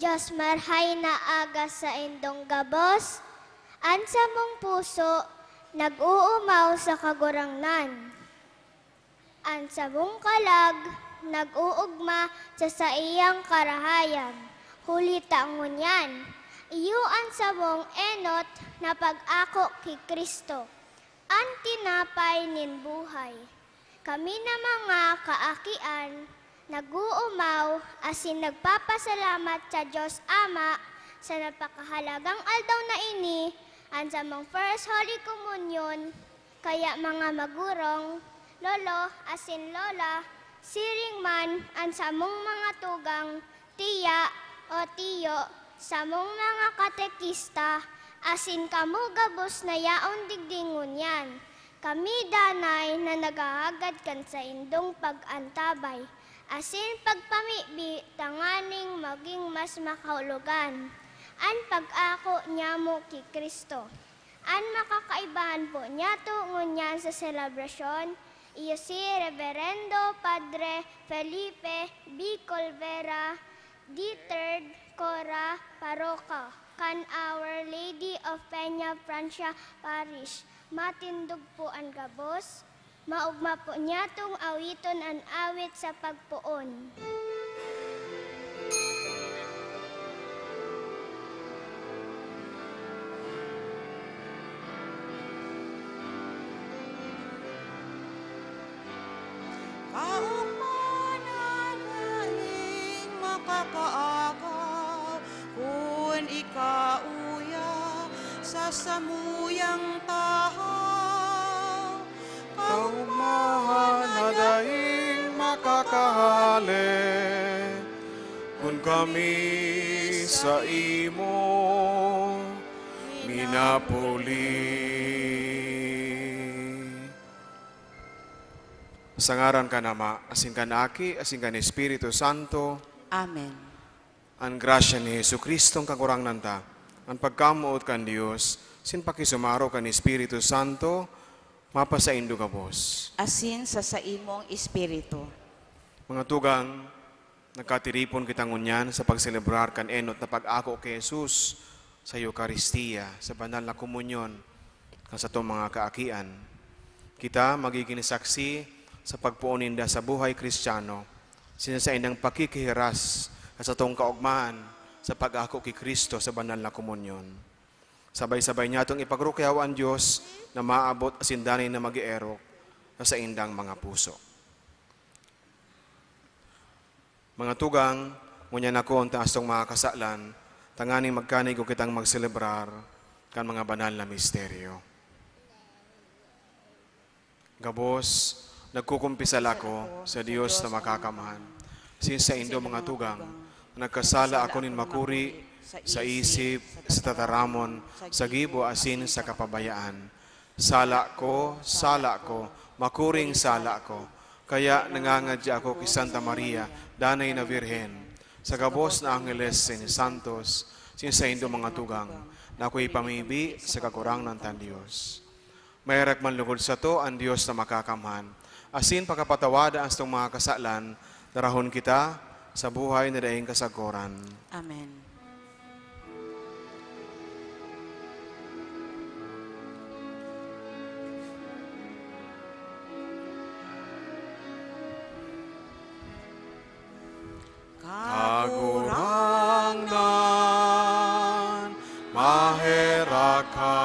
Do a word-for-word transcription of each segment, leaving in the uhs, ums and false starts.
Dios, marhay na aga saindong gabos. An samong puso nag-uumaw sa Kagurangnan. An samong kalag nag-oogma sa saiyang karahayan. Huli ta ngunyan, iyo an samong enot na pag-ako ki Cristo, an tinapay nin buhay. Kami na mga kaakian, nag-uumaw asin nagpapasalamat sa Dios Ama sa napakahalagang aldaw na ini, an samong First Holy Communion. Kaya, mga magurong, lolo asin lola, siring man an samong mga tugang, tiya o tiyo, samong mga katekista, asin kamo gabos na yaon digdi ngunyan. Kami danay na naghahagad kan saindong pag-antabay asin pagpamibi tanganing magin mas makaulogan an pag-ako nyamo ki Cristo. An makakaibahan po niyato ngunyan sa selebrasyon, iyo si Reverendo Padre Felipe B. Colvera the third, Cora Parroca, kan Our Lady of Peña Francia Parish. Matindog po an gabos. Maogma po niyatong awiton an awit sa pagpoon. Kaogma na daing makakaagaw kun ika uya sa samuyang tahaw. Kaogmahan na daing makakahale kun kami saimo minapuli. Sa ngaran kan Ama, asin kan Aki, asin kan Espiritu Santo. Amen. An grasya ni Jesu-Cristo, an Kagurangnan ta, an pagkamoot kan Dios, asin pakisumaro kan Espiritu Santo, mapasaindo gabos. Asin sa saimong espiritu. Mga tugang, nagkatiripon kita ngunyan sa pagselebrar kan enot na pag-ako ki Jesus sa Eukaristia, sa banal na komunyon kan satong mga kaakian. Kita magigin saksi sa pagpoon ninda sa buhay Kristiyano, asin sa saindang pakikihiras sa satong kaogmahan sa pag-ako ki Cristo sa banal na komunyon. Sabay-sabay niyatong ipagrukyaw an Dios na maabot asin danay na mag-eerok sa saindang mga puso. Mga tugang, ngunyan ako an taas tong mga kasalan, tanganing magkanigog kitang magselebrar kan mga banal na misteryo. Gabos, nagkukumpisal ako sa Dios na Makakamhan, asin saindo, mga tugang, na nagkasala ako nin makuri, sa isip, sa tataramon, sa gibo asin sa kapabayaan. Sala ko, sala ko, makuring sala ko. Kaya nangangadya ako ki Santa Maria, danay na Birhen, sa gabos na angheles asin santos, asin saindo, mga tugang, na ako ipamibi sa Kagurangnan tang Dios. Maherak man logod sato an Dios na Makakamhan, asin pakapatawada an satong mga kasalan, darahon kita sa buhay na daing kasagoran. Amen. Kagurangnan, maherak ka.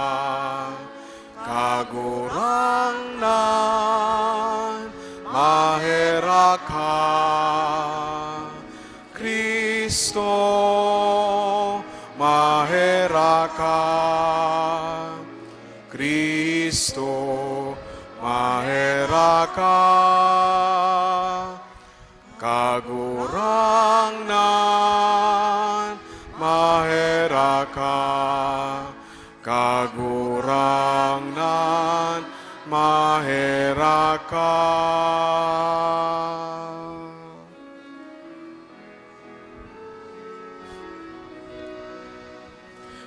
Kagurangnan, maherak ka. Cristo, maherak ka. Cristo, maherak ka. Kagurangnan, maherak ka. Kagurangnan, maherak ka.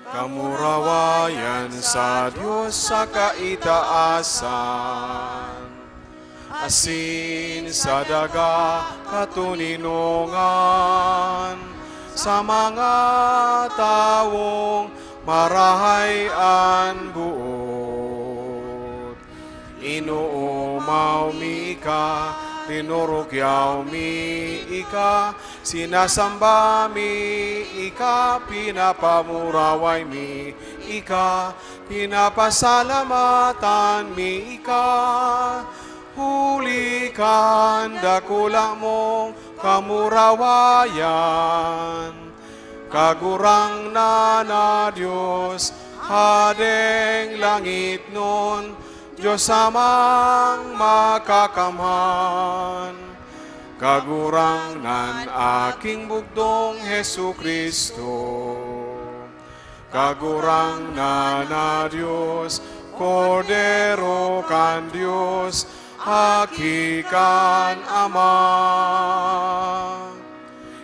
Kamurawayan sa Dios sa kaitaasan, asin sa daga katoninongan, sa mga tawong marahay an boot. Inoomaw mi ika, rinurukyaw mi ika, sinasamba mi ika, pinapamuraway mi ika, pinapasalamatan mi ika, huli kan dakula mong kamurawayan. Kagurangnan na Dios, Hadeng langitnon, Dios Amang makakamhan. Kagurangnan, aking bugdong Jesu-Cristo. Kagurangnan na Dios, Kordero kan Dios, Aki kan Ama.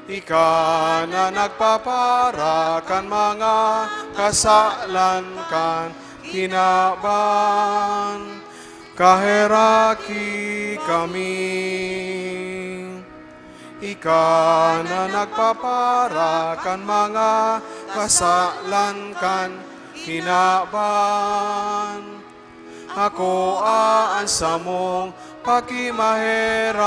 Ika na nagpapara kan mga kasalan kan kinaban, kaheraki kami. Ika na nagpapara kan mga kasalan kan kinaban. Akoa an samong pakimaherak.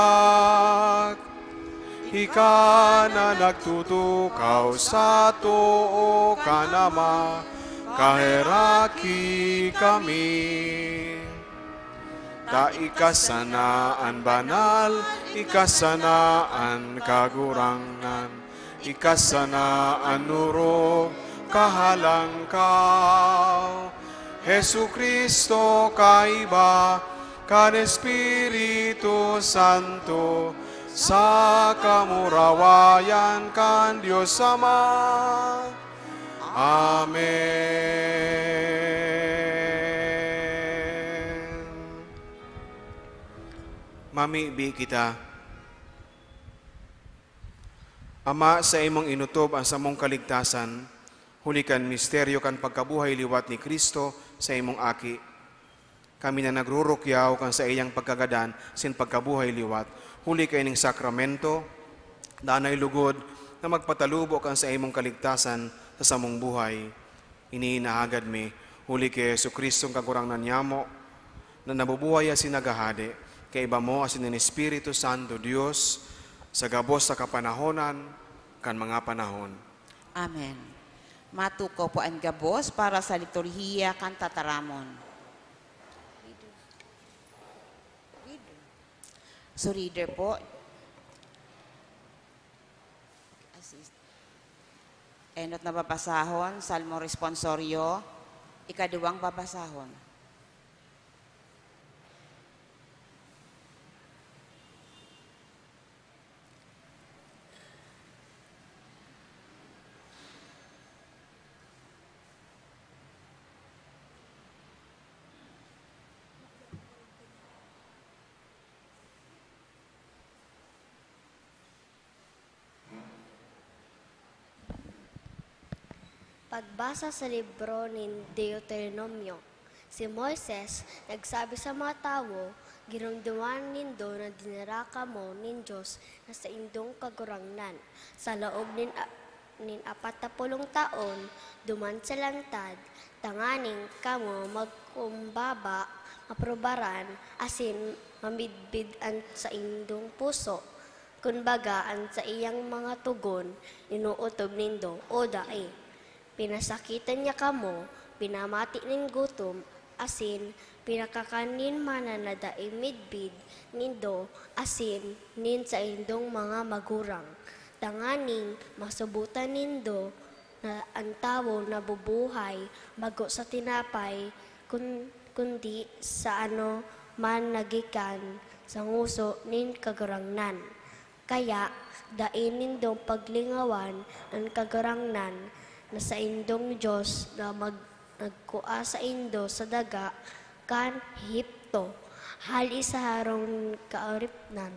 Ika na nagtutukaw sa too kan Ama, kaheraki kami. Ta ika sana an banal, ika sana an kagurangnan, ika sana an orog, kahalangkaw. Jesu-Cristo, kaiba kan Espiritu Santo, sa kamurawayan kan Dios Ama. Amen. Mamibi kita. Ama, saimong inotob an samong kaligtasan, huli kan misteryo kan pagkabuhay liwat ni Cristo, saimong Aki. Kami na nagrurukyaw kan saiyang pagkagadan sin pagkabuhay liwat, huli kaining sakramento, danay lugod na magpatalubo kan saimong kaligtasan sa samong buhay. Ini inahagad mi, huli ki Jesu-Cristong Kagurangnan nyamo, na nabubuhay asin naghahade, kaiba mo asin nin Espiritu Santo, Dios, sa gabos na kapanahonan kan mga panahon. Amen. Matukaw po an gabos para sa liturhiya kan tataramon. So, reader po. Assist. Enot na babasahon, Salmo Responsorio, ikaduwang babasahon. Pagbasa sa libro nin Deuteronomio. Si Moises nagsabi sa mga tawo, "Giromdoman nindo na dinara kamo nin Dios na saindong Kagurangnan. Sa laog nin a-, nin apat na pulong taon, duman sa lantad, tanganing kamo magkumbaba, maprobaran, asin mamidbid an saindong puso." Kun baga, an saiyang mga togon, inootob nindo o dai. Pinasakitan niya kamo, pinamati nin gutom, asin pinakakan nin mana na dai midbid nindo asin nin saindong mga magurang, tanganing masabotan nindo na an tawo nabubuhay bako sa tinapay, kun-, kundi sa ano man na gikan sa ngoso nin Kagurangnan. Kaya, dai nindong paglingawan an Kagurangnan na saindong Dios na mag-, nagkua saindo sa daga kan Egipto, hali sa harong kaoripnan.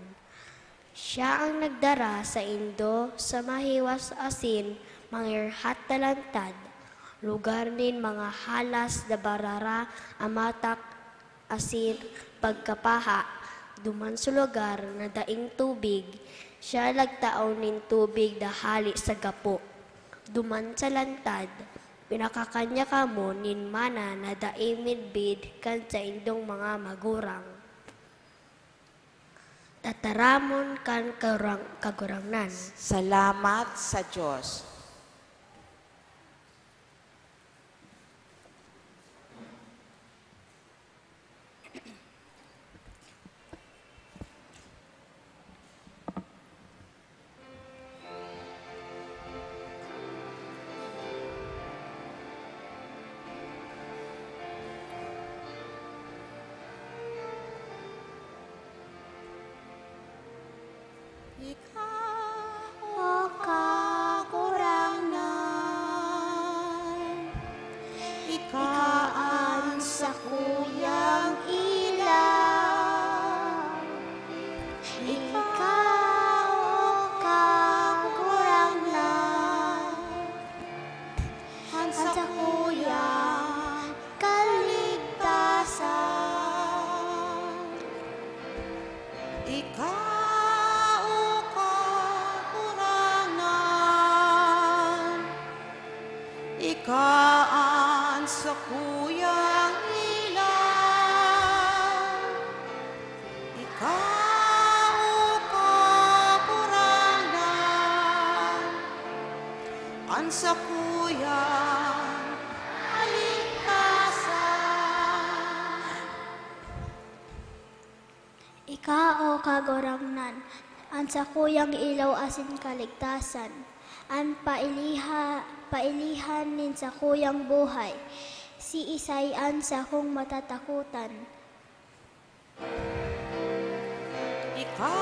Siya an nagdara saindo sa mahiwas asin mangirhat na lantad, lugar nin mga halas na barara a matak asin pagkapaha, duman sa lugar na daing tubig, Siya nagtao nin tubig na hale sa gapo. Duman sa lantad, pinakakan niya kamo nin mana na dai midbid kan saindong mga magurang. Tataramon kan Karang-, Kagurangnan. Salamat sa Diyos. Ika, O Kagurangnan, ika an sakuyang ilaw. Ika, O Kagurangnan, an sakuyang kaligtasan. Ika, O Kagurangnan, ika an sakuyang ilaw. Ika, O Kagurangnan, an sakuyang kaligtasan. Ika, O Kagurangnan, an sakuyang ilaw asin kaligtasan, an pailiha-, pailihan nin sakuyang buhay. Siisay an sakong matatakotan? Ika,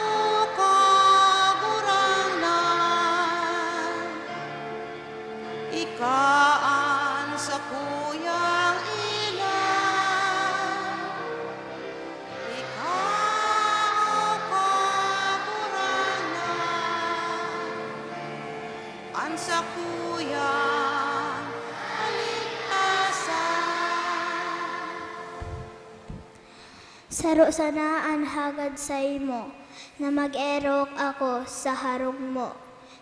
O Kagurangnan, ika an sakuyang ilaw. Ika, O Kagurangnan, an sakuyang kaligtasan. Saro sana an hagad saimo, na mag-erok ako sa harong mo.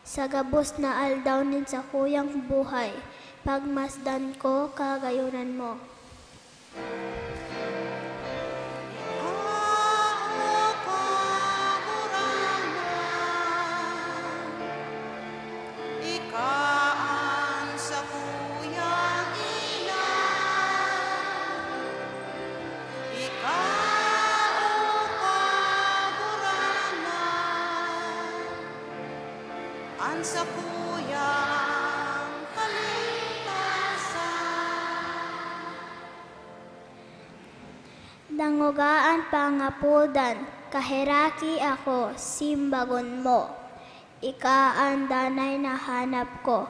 Sa gabos na aldaw nin sakuyang buhay, pagmasdan ko kagayonan mo. Ika, O Kagurangnan, ika an sakuyang ilaw. Ika, O Kagurangnan, an sakuyang kaligtasan. Dangoga an pangapodan, kaheraki ako, simbagon mo. Ika an danay na hanap ko,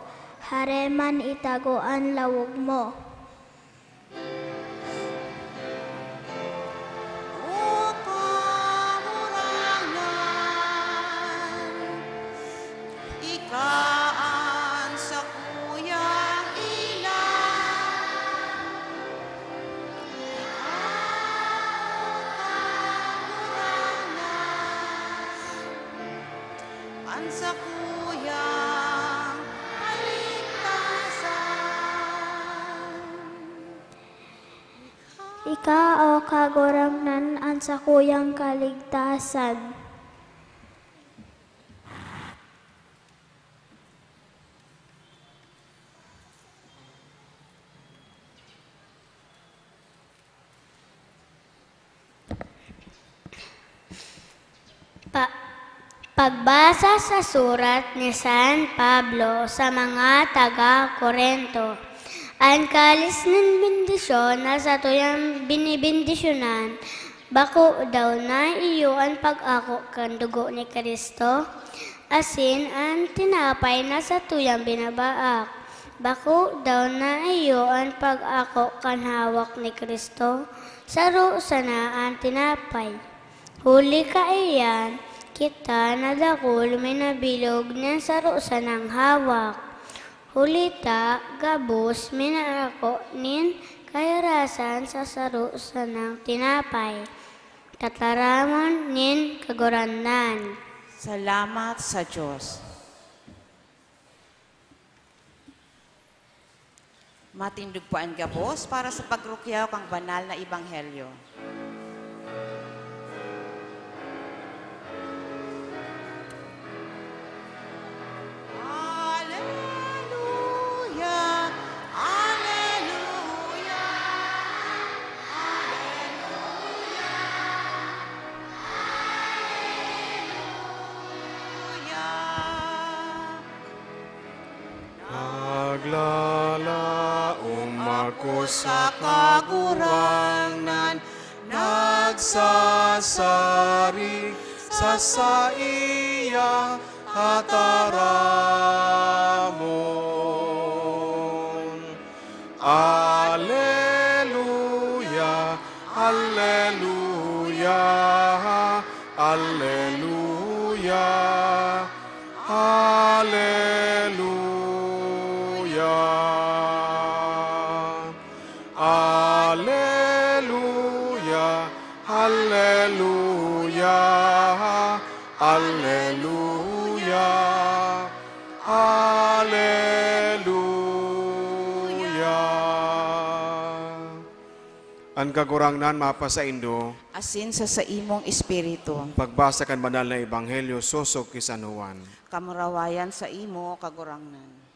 hare man itago an lawog mo. O Kagurangnan, ika an sakuyang ilaw. Ika, O Kagurangnan, an sakuyang kaligtasan. Ika, O Kagurangnan, an sakuyang kaligtasan. Pa-, pagbasa sa surat ni San Pablo sa mga taga Corinto. An kalis nin bendisyon na satuyang binibendisyonan, bako daw na iyo an pag-ako kan dugo ni Cristo? Asin an tinapay na satuyang binabaak, bako daw na iyo an pag-ako kan hawak ni Cristo? Saro sana an tinapay. Huli kaiyan, kita na dakul minabilog nin saro sanang hawak. Huli ta, gabos minaako nin kahirasan sa saro sanang tinapay. Tataramon nin Kagurangnan. Salamat sa Diyos. Matindog po an gabos para sa pagrukyaw kan banal na ebanghelyo. Aleluya! Aleluya! Aleluya! Aleluya! Naglalaom ako sa Kagurangnan, nagsasarig sa saiyang tataramon. Aleluya, aleluya, aleluya, aleluya. Aleluya, aleluya, aleluya, aleluya. An Kagurangnan mapasaindo. Asin sa saimong espiritu. Pagbasa kan Banal na Ebanghelyo sosog ki San Juan. Kamurawayan saimo, Kagurangnan.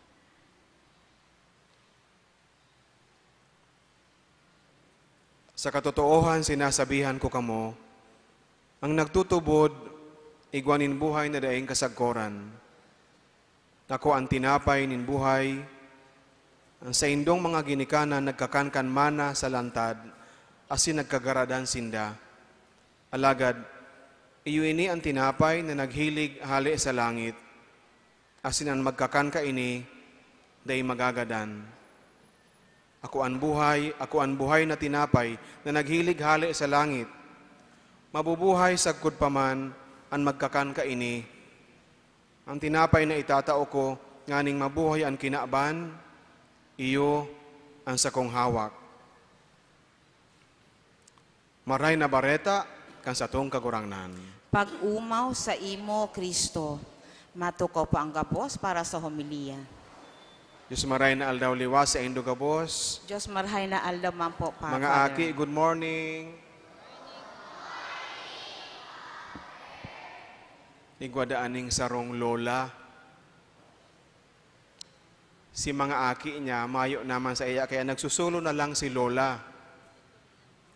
Sa katotoohan, sinasabihan ko kamo, ang nagtutubod, igwa nin buhay na daing kasagkoran. Ako an tinapay nin buhay. Ang saindong mga ginikanan nagkakan kan mana sa lantad, asin nagkagaradan sinda. Alagad, iyo ini an tinapay na naghilig hale sa langit, asin an magkakan kaini, dai magagadan. Ako an buhay, ako an buhay na tinapay na naghilig hale sa langit. Mabubuhay sagkod pa man an magkakan kaini. An tinapay na itatao ko nganing mabuhay an kinaban, iyo an sakong hawak. Marahay na Bareta kan satong Kagurangnan. Pag-omaw saimo, Cristo. Matukaw po ang gabos para sa homilya. Diyos marahay na aldaw liwat saindo gabos. Diyos marahay na aldaw man po, Pa-, Mga Father. Aki, good morning. Igwa daa ning sarong lola. Si mga aki niya, mayo naman saiya, kaya nagsusolo na lang si lola.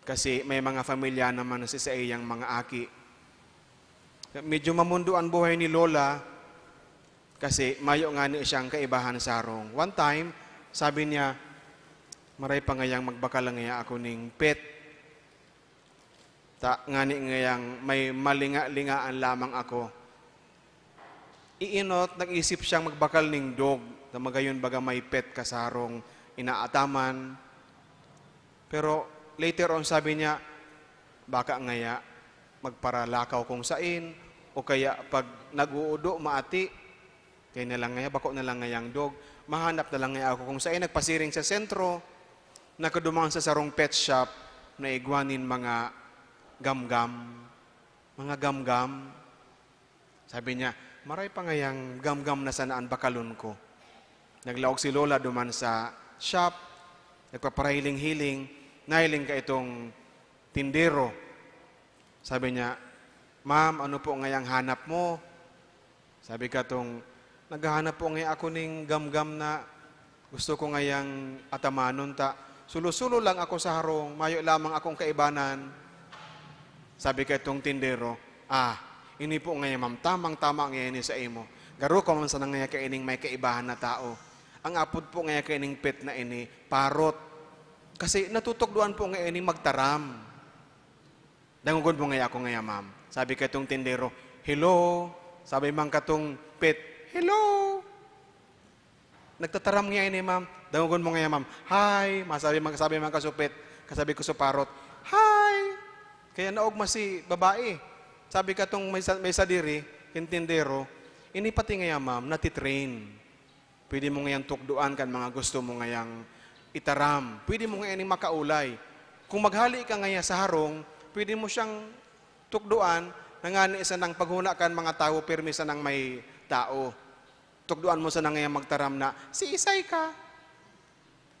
Kasi may mga pamilya naman na si saiyang mga aki. Medyo mamundo an buhay ni lola, kasi mayo ngani siyang kaibahan sa harong. One time, sabi niya, "Maray pa ngayang magbakal ngaya ako ning pet." Ta, ngani ngayang may malinga-lingaan lamang ako. Iinot, nag-isip siyang magbakal ning dog, na magayon baga may pet ka sa harong inaataman. Pero later on, sabi niya, "Baka ngaya magparalakaw kung sain, o kaya pag nag-uudo, maati." Kaya na lang ngaya, bako na lang ngayang dog. Mahanap na lang ngaya ako kung sain nagpasiring sa sentro, nakaduman sa sarong pet shop na igwa nin mga gamgam. Mga gamgam. Sabi niya, "Maray pa ngayang gamgam na sana an bakalon ko." Naglaog si Lola duman sa shop, nagpaparahiling-hiling, nahiling ka itong tindero. Sabi niya, "Ma'am, ano po ngayang hanap mo?" Sabi katong, "Naghahanap po ngaya ako ning gamgam na gusto ko ngayang atamanon ta. Sulo-sulo lang ako sa harong, mayo lamang akong kaibanan." Sabi katong tindero, "Ah, ini po ngaya, ma'am, tamang-tama ngaya ini sa imo. Garo ka man sana ngaya kaining may kaibahan na tao. Ang apod po ngaya kaining pet na ini, parot. Kasi natutukdoan po ngaya ini magtaram." "Dangogon mo ngaya ako ngaya, ma'am." Sabi katong tindero, "Hello." Sabi man katong pet, "Hello." "Nagtataram ngaya ini, ma'am." "Dangogon mo ngaya, ma'am." "Hi." Masabi man, sabi man kaso pet, kasabi ko sa parot, "Hi." Kaya naogma si babae. Sabi katong may sa-, may sadiri, yung tindero, "Ini pati ngaya, ma'am, natitrain." Pwede mo ngayang tukdoan kan mga gusto mo ngayang itaram. Pwede mo ngayaning makaulay. Kung maghali ka ngaya sa harong, pwede mo siyang tukdoan Nangani sanang paghona kan mga tawo, pirmi sanang may tao. Tukdoan mo sana ngayang magtaram na, "Siisay ka?"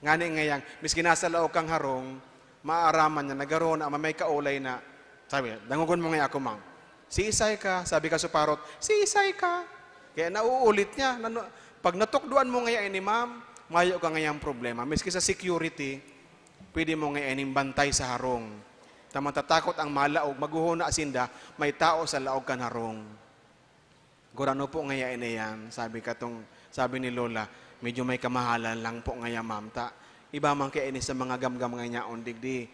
Ngani ngayang, miski nasa laog kang harong, maaaraman niya, nagharong na, may kaulay na. Sabi, "Dangogon mo ngaya ako, ma'am." "Siisay ka?" Sabi ka sa parot, "Siisay ka?" Kaya nauulit niya. Nanu-, pag natukdoan mo ngaya ini, ma'am, mayo ka ngayang problema. Miski sa security, pwede mo ngaya ining bantay sa harong. Ta matatakot ang malaog, maghuhona sinda, may tao sa laog kan harong. "Gurano po ngaya ini yan?" Sabi katong, sabi ni Lola, "Medyo may kamahalan lang po ngaya, ma'am, ta iba man kaya ini sa mga gamgam ngaya on digdi.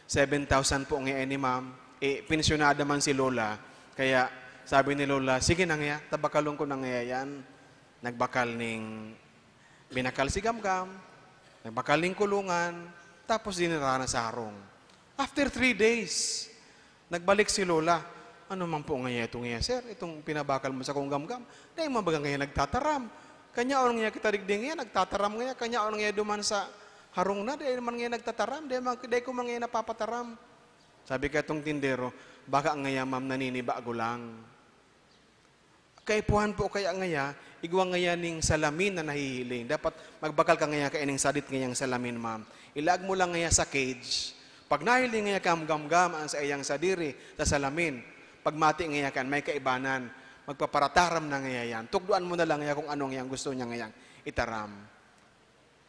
Seven thousand po ngaya ini, ma'am." Eh, pensyonada man si Lola, kaya sabi ni Lola, "Sige na ngaya, tabakalon ko na ngaya yan." Nagbakal ning, binakal si Gamgam, nagbakal ning kulungan, tapos dinara na sa harong. After three days, nagbalik si Lola. "Ano man po ngaya ito ngaya, sir? Itong pinabakal mo sa kong Gamgam, dai man baga ngaya nagtataram? Kanyaon ngaya kita digdi ngaya, nagtataram ngaya. Kanyaon ngaya duman sa harong na, dai man ngaya nagtataram, dai, man, dai ko man ngaya napapataram." Sabi katong tindero, "Baka ngaya, ma'am, naninibago lang." Kaipuhan po kaya ngaya, igwa ngaya ning salamin na nahihiling. Dapat magbakal ka ngaya kaining sadit ngayang salamin, ma'am. Ilaag mo lang ngaya sa cage. Pag nahiling ngaya kan Gamgam an saiyang sadiri sa salamin, pag mati ngaya kan may kaibanan, magpaparataram na ngaya yan. Tukdoan mo na lang ngaya kung ano ngayang gusto niya ngayang itaram.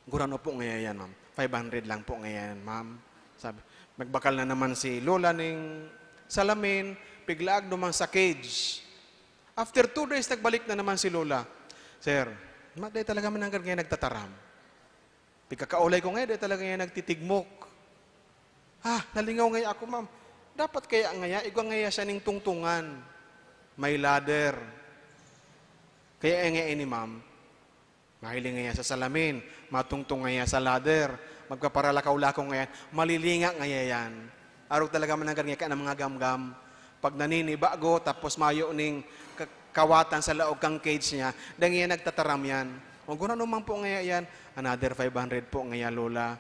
"Gurano po ngaya yan, ma'am?" "Five hundred lang po ngaya yan, ma'am." Sabi, nagbakal na naman si Lola ning salamin, piglaag duman sa cage. After two days, nagbalik na naman si Lola. "Sir, ma-, dai talaga man nanggad ngaya nagtataram. Pigkakaulay ko ngaya, dai talaga ngaya nagtitigmok." "Ah, nalingaw ngaya ako, ma'am. Dapat kaya ngaya, igwa ngaya siya ning tungtungan. May ladder. Kaya ngaya ini, ma'am." Mahiling ngaya sa salamin, matungtong ngaya sa ladder, magpaparalakaw-lakaw ngaya, malilinga ngaya yan. Arog talaga man nanggad ngaya kan mga gamgam. Pag naninibago, tapos mayo ning ka-, kawatan sa laog kan cage niya, dai ngaya nagtataram yan. "O, gurano man po ngaya yan?" "Another five hundred po ngaya, Lola."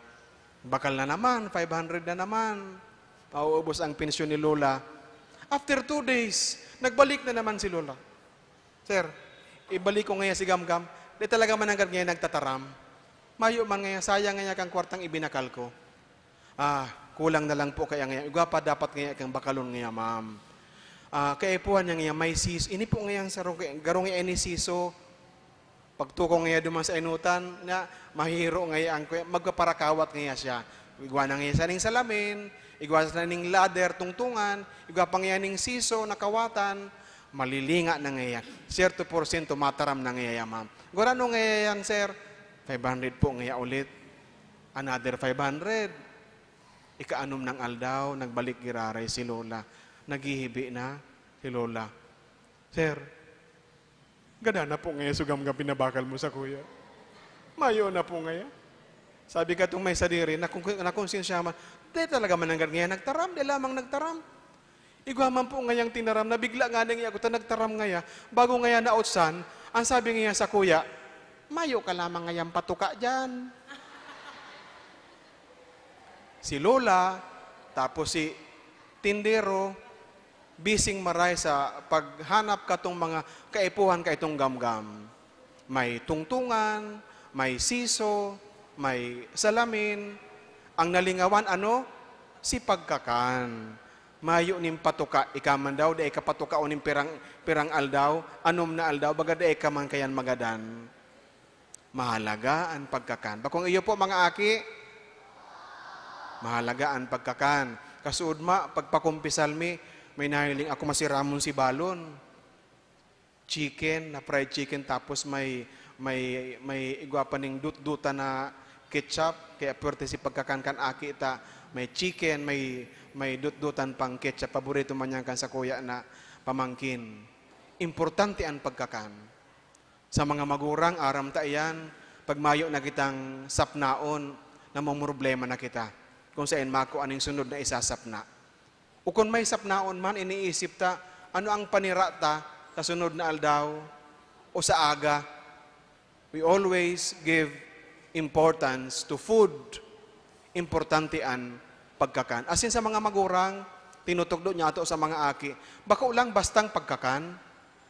Bakal na naman, five hundred na naman. Mauubos ang pensyon ni Lola. After two days, nagbalik na naman si Lola. "Sir, ibalik ko ngaya si Gamgam. Dai talaga man nanggad ngaya nagtataram. Mayo man ngaya, sayang ngaya kan kwartang ibinakal ko." "Ah, kulang na lang po kaya ngaya. Igwa pa dapat ngaya kang bakalon ngaya, ma'am. Ah, kaipuhan niya ngaya may sis-, ini po ngayang sarong, garo ngaya ini siso. Pagtukong ngaya duman sa inutan, na mahiro ngaya ang kuya, magpaparakawat ngaya siya. Igwa na ngaya siya ning salamin, igwa siya ning ladder, tungtungan, igwa pa ngaya ning siso na kawatan, malilinga na ngaya. Siyerto porsyento mataram na ngaya yan, ma'am." "Gurano ngaya yan, sir?" "Five hundred po ngaya ulit." Another five hundred. Ikaanom nang aldaw, nagbalik giraray si Lola. Naghihibi na si Lola. "Sir, gada na po ngaya si Gamgam pinabakal mo sakuya? Mayo na po ngaya?" Sabi katong may sadiri, nakon-, nakonsensya man, "Dai talaga man nanggad ngaya nagtaram, dai lamang nagtaram. Igwa man po ngayang tinaram, nabigla ngani ngaya ako ta nagtaram ngaya, bago ngaya nautsan, ang sabi ngaya sakuya, 'Mayo ka lamang ngayang patuka diyan.'" Si Lola, tapos si tindero, bising maray sa paghanap katong mga kaipuhan kaitong Gamgam. May tungtungan, may siso, may salamin. Ang nalingawan, ano? Si pagkakan. Mayo nin patuka, ika man daw, dai ka patukaon nin pirang, pirang aldaw, anom na aldaw, baga dai ka man kayan magadan. Mahalaga an pagkakan. Bakong iyo po, mga aki? Mahalaga an pagkakan. Kasuodma, pagpakumpisal mi, may nahiling ako masiramon si balon. Chicken, na fried chicken, tapos may, may, may igwa pa ning dutdutan na ketchup. Kaya puwerte si pagkakan kan aki ta. May chicken, may, may dutdutan pang ketchup. Paborito man yan kan sakuya na pamangkin. Importante an pagkakan. Sa mga magurang, aram ta iyan, pag mayo na kitang sapnaon, namomroblema na kita kung saen makua ning sunod na isasapna. O kun may sapnaon man, iniisip ta, ano ang panira ta sa sunod na aldaw o sa aga? We always give importance to food. Importante an pagkakan. Asin sa mga magurang, Tinutukdo niya ato sa mga aki, bako lang bastang pagkakan.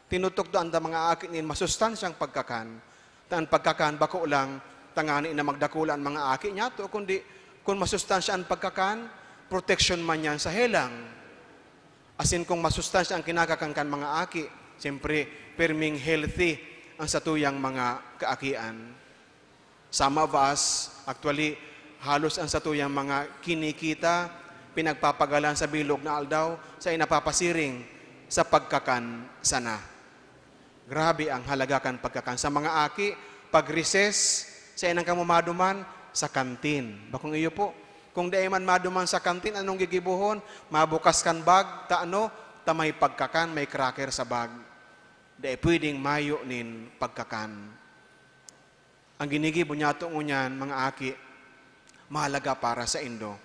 Tinutukdo an mga aki nin masustansyang pagkakan. Ta an pagkakan, bako lang tangani na magdakula an mga aki niyato, kundi kun masustansya an pagkakan, proteksyon man yan sa helang. Asin kung masustansya ang kinakakan kan mga aki, siyempre, pirming healthy ang satuyang mga kaakian. Some of us, actually, halos ang satuyang mga kinikita, pinagpapagalan sa bilog na aldaw, sa inapapasiring sa pagkakan sana. Grabe ang halaga kan pagkakan. Sa mga aki, pag recess, sa inang kamo maduman, sa kantin. Bakong iyo po. Kung dai man maduman sa kantin, anong gigibohon? Mabukas kan bag, ta ano? Ta may pagkakan, may cracker sa bag. Dai pwedeng mayo nin pagkakan. Ang ginigibo niyato ngunyan, mga aki, mahalaga para sa indo.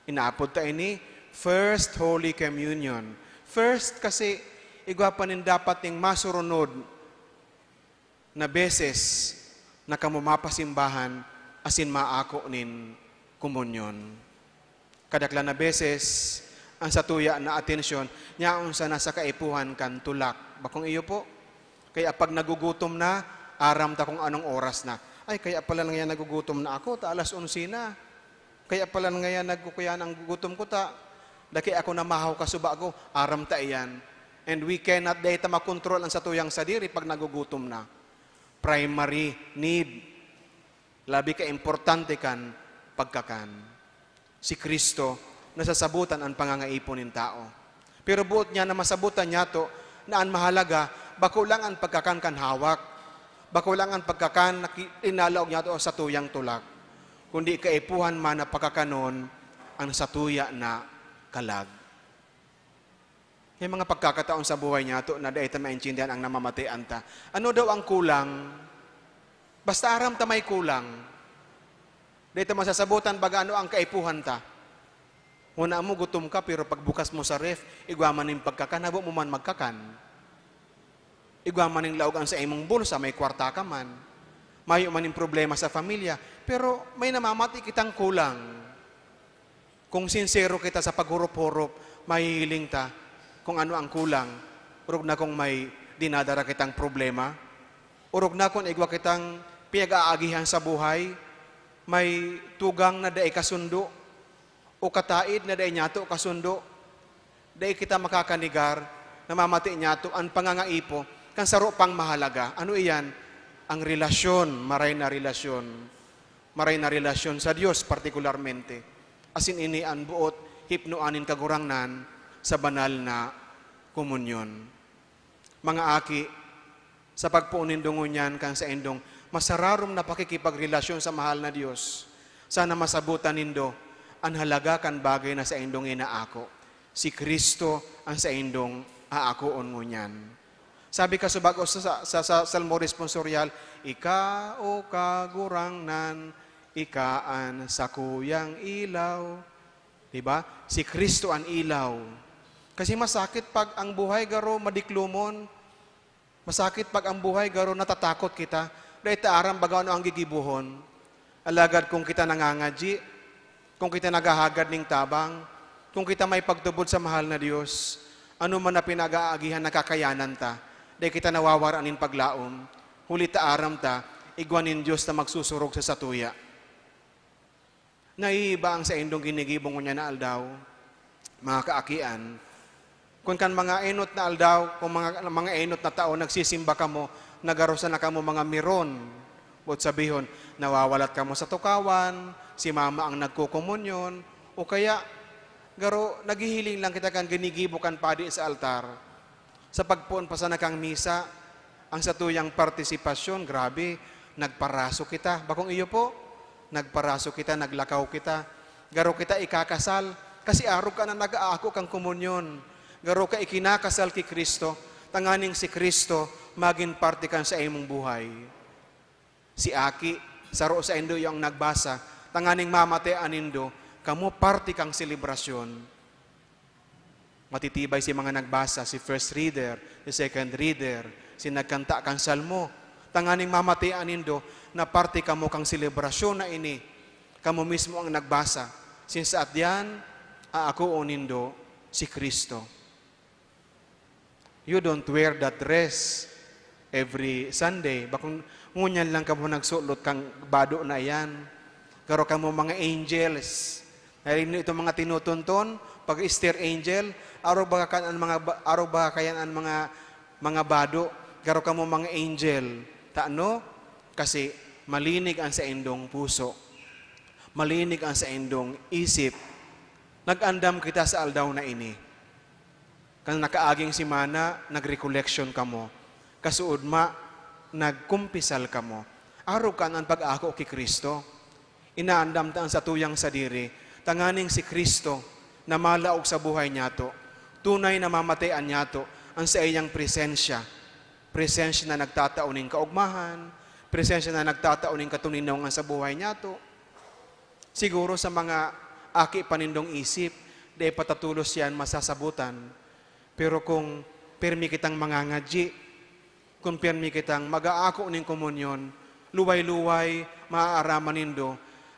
Inaapod ta ini First Holy Communion. First kasi, igwa pa nin dapat ning masurunod na beses na kamo mapasimbahan asin maako nin komunyon. Kadaklan na beses, ang satuya na atensyon, nyaon sana sa kaipuhan kan tulak. Bakong iyo po? Kaya pag nagugutom na, aram ta kung anong oras na. Ay, kaya pala ngayon nagugutom na ako, ta alas onse na. Kaya pala ngayon nagkukuyan ang gutom ko, ta daki ako na mahaw kasuba ko, aram ta iyan. And we cannot, dai ta makontrol ang satuyang sadiri pag nagugutom na. Primary need. Labi ka importante kan pagkakan. Si Cristo, nasasabutan an pangangaipo nin tao. Pero boot niya na masabutan niyato na an mahalaga, bako lang an pagkakan kan hawak, bako lang an pagkakan na ki-, inalaog niyato sa tuyang tulak, kundi kaipuhan man na pagkakanon an satuya na kalag. May mga pagkakataon sa buhay niyato na dai ta maintindihan ang namamatean ta. Ano daw ang kulang? Basta aram ta may kulang. Dai ta masasabutan baga ano ang kaipuhan ta. Huna mo, gutom ka, pero pagbukas mo sa ref, igwa man nin pagkakan, habo mo man magkakan. Igwa man nin laog an saimong bulsa, may kwarta ka man. Mayo man nin problema sa pamilya, pero may namamati kitang kulang. Kung sinsero kita sa paghurop-hurop, mahihiling ta kung ano ang kulang. Orog na kung may dinadara kitang problema. Orog na kung igwa kitang pinag-aagihan sa buhay, may tugang na dai kasundo, o kataid na dai niyato kasundo. Dai kita makakanegar, namamati niyato an pangangaipo kan saro pang mahalaga. Ano iyan? Ang relasyon, maray na relasyon. Maray na relasyon sa Dios partikularmente. Asin ini an boot hipnoan nin Kagurangnan sa banal na komunyon. Mga aki, sa pagpoon nindo ngunyan kan saindong masararom na pakikipagrelasyon sa mahal na Dios, sana masabutan nindo an halaga kan bagay na saindong inaako. Si Cristo an saindong aakoon ngunyan. Sabi kasubago sa, sa, sa, sa Salmo Responsorial, "Ika, O Kagurangnan, ika an sakuyang ilaw." Di ba? Si Cristo an ilaw. Kasi masakit pag ang buhay garo madiklomon. Masakit pag ang buhay garo natatakot kita. Dai ta aram baga ano ang gigibohon. Alagad kung kita nangangadyi, kung kita naghahagad nin tabang, kung kita may pagtubod sa mahal na Dios, ano man na pinag-aagihan, nakakayanan ta. Dai kita nawawaran nin paglaom, huli ta aram ta, igwa nin Dios na magsusurog sa satuya. Naiiba ang saindong ginigibo ngunyan na aldaw, mga kaakian. Kun kan mga enot na aldaw, kung mga, mga enot na taon nagsisimba kamo, nagarosa na kamo mga miron. Boot sabihon, nawawalat kamo sa tukawan, si mama ang nagkokomunyon, o kaya, garo, naghihiling lang kita kan ginigibo kan padi sa altar. Sa pagpoon pa sana kan misa, ang satuyang partisipasyon, grabe, nagparaso kita. Bakong iyo po, nagparaso kita, naglakaw kita. Garo kita ikakasal, kasi arog ka na nag-aako kan komunyon. Garo ka ikinakasal ki Cristo, tanganing si Cristo magin parte kan saimong buhay. Si aki, saro saindo iyo ang nagbasa, tanganing mamatian nindo, kamo parte kan selebrasyon. Matitibay si mga nagbasa, si first reader, si second reader, si nagkanta kan salmo. Tanganing mamatian nindo na parte kamo kan selebrasyon na ini. Kamo mismo ang nagbasa. Sinsaat diyan, aakoon nindo si Cristo. You don't wear that dress every Sunday. Bakong ngunyan lang kamo nagsulot kan bado na iyan. Garo kamo mga angels. Narinig niyo itong mga tinutunton, pag Easter angel, arog ba kan an mga ba-, arog ba kayan an mga, mga bado? Garo kamo mga angel. Tano? Kasi malinig an saindong puso. Malinig an saindong isip. Nag-andam kita sa aldaw na ini. Kan nakaaging semana, nag-recollection kamo. Kasuodma, nagkumpisal kamo. Arog kan an pag-ako ki Cristo. Inaandam ta an satuyang sadiri, tanganing si Cristo na malaog sa buhay niyato. Tunay na mamatayan niyato an saiyang presensya. Presensya na nagtatao nin kaogmahan, presensya na nagtatao nin katoninongan sa buhay niyato. Siguro sa mga aki pa nindong isip, dai pa ta tolos yan masasabotan. Pero kung pirmi kitang mangangadyi, kung pirmi kitang mag-aako nin komunyon, luway-luway maaaraman nindo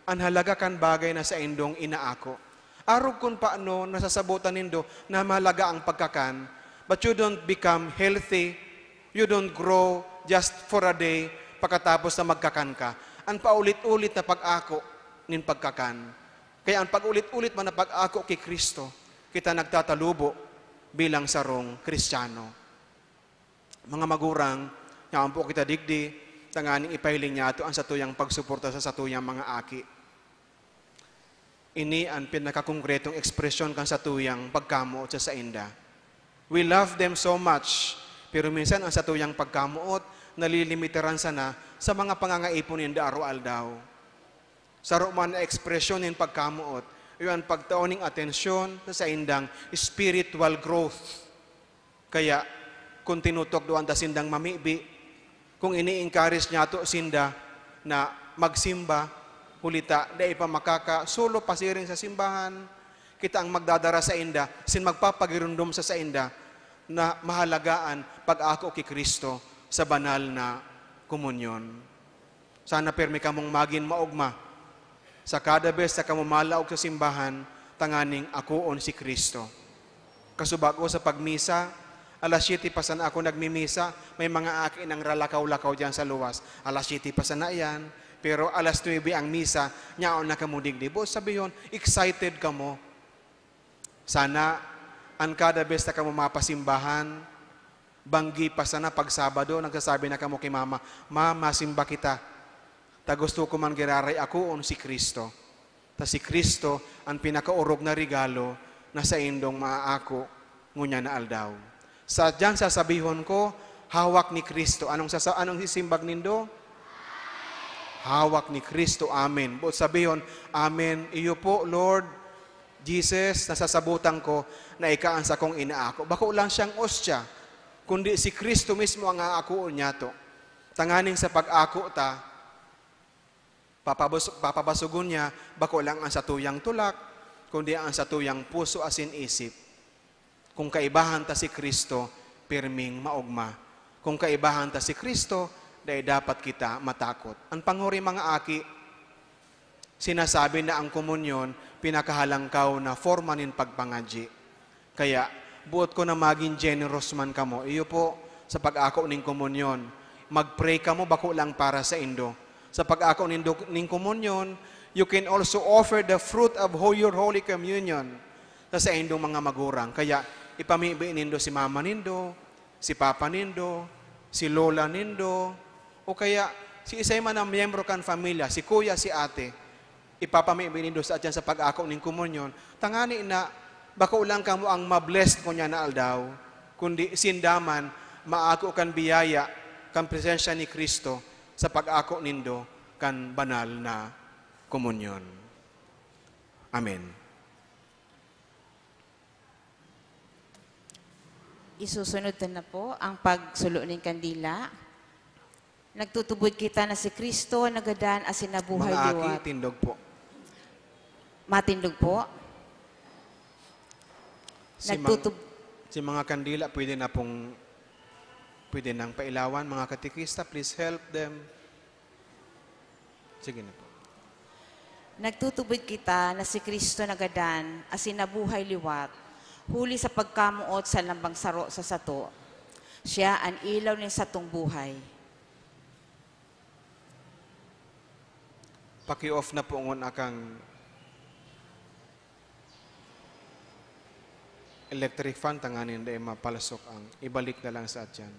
an halaga kan bagay na saindong inaako. Arog kun paano nasasabotan nindo na mahalaga ang pagkakan, but you don't become healthy, you don't grow just for a day, pakatapos na magkakan ka. An paulit-ulit na pag-ako nin pagkakan. Kaya an pag-ulit-ulit man na pag-ako ki Cristo, kita nagtatalubo bilang sarong Kristiyano. Mga magurang, yaon po kita digdi, tanganing ipahiling niyato an satuyang pagsuporta sa satuyang mga aki. Ini an pinakakongkretong ekspresyon kan satuyang pagkamoot sa sainda. We love them so much, pero minsan an satuyang pagkamoot nalilimitaran sana sa mga pangangaipon ninda araw-aldaw. Saro man na ekspresyon nin pagkamoot, iyo an pagtao ning atensyon sa saindang spiritual growth. Kaya, kung tinutukdoan ta sindang mamibi, kung ini-encourage niyato sinda na magsimba, huli ta dai pa makaka-solo pasiring sa simbahan, kita ang magdadara sainda, sin magpapagiromdom sa sainda na mahalaga an pag-ako ki Cristo sa banal na komunyon. Sana pirmi kamong magin maogma. Sa kada bes na kamo malaog sa simbahan, tanganing akoon si Cristo. Kasubago sa pagmisa, alas siyete pa sana ako nagmimisa, may mga aki nang ralakaw-lakaw diyan sa luwas. Alas siyete pa sana iyan, pero alas nuebe ang misa, nyaon na kamo digdi. Boot sabihon, excited kamo. Sana, an kada bes na kamo mapasimbahan, banggi pa sana pag Sabado, nagsasabi na kamo ki Mama, "Ma, masimba kita. Ta gusto ko man giraray akoon si Cristo." Ta si Cristo an pinakaorog na regalo na saindong maaako ngunyan na aldaw. Sa diyan sasabihon ko, "Hawak ni Cristo." Anong sasa-, anong sisimbag nindo? "Hawak ni Cristo." Amen. Boot sabihon, "Amen. Iyo po, Lord Jesus, nasasabotan ko na ika an sakong inaako." Bako lang siyang ostya, kundi si Cristo mismo ang aakoon niyato. Tanganing sa pag-ako ta, papabas-, papabasogon niya bako lang an satuyang tulak, kundi an satuyang puso asin isip. Kung kaibahan ta si Cristo, pirming maogma. Kung kaibahan ta si Cristo, dai dapat kita matakot. An panghuri, mga aki, sinasabi na ang komunyon pinakahalangkaw na forma nin pagpangadyi. Kaya, boot ko na magin generous man kamo. Iyo po, sa pag-ako nin komunyon, mag-pray kamo bako lang para saindo. Sa pag-ako nindo nin komunyon, you can also offer the fruit of ho-, your Holy Communion sa saindong mga magurang. Kaya, ipamibi nindo si mama nindo, si papa nindo, si lola nindo, o kaya siisay man na miyembro kan pamilya, si kuya, si ate, ipapamibi nindo sa atyan sa pag-ako nin komunyon, tangani na bako lang kamo ang ma-blessed ngunyan na aldaw, kundi sinda man maako kan biyaya kan presensya ni Cristo sa pag-ako nindo kan banal na komunyon. Amen. Isusunod ta na po ang pagsulo nin kandila. Nagtutubod kita na si Cristo nagadan asin nabuhay Mga aki, liwat. Tindog po. Matindog po. Si mang-, Nagtutub- si mga kandila, pwede na pong, pwede nang pailawan. Mga katekista, please help them. Sige na po. Nagtutubod kita na si Cristo nagadan asin nabuhay liwat. Huli sa pagkamoot sa lambang saro sa sato, siya an ilaw nin satong buhay. Paki-off na po ngon akang electric fan, tanganing dai mapalasok ang ibalik na lang sa atyan.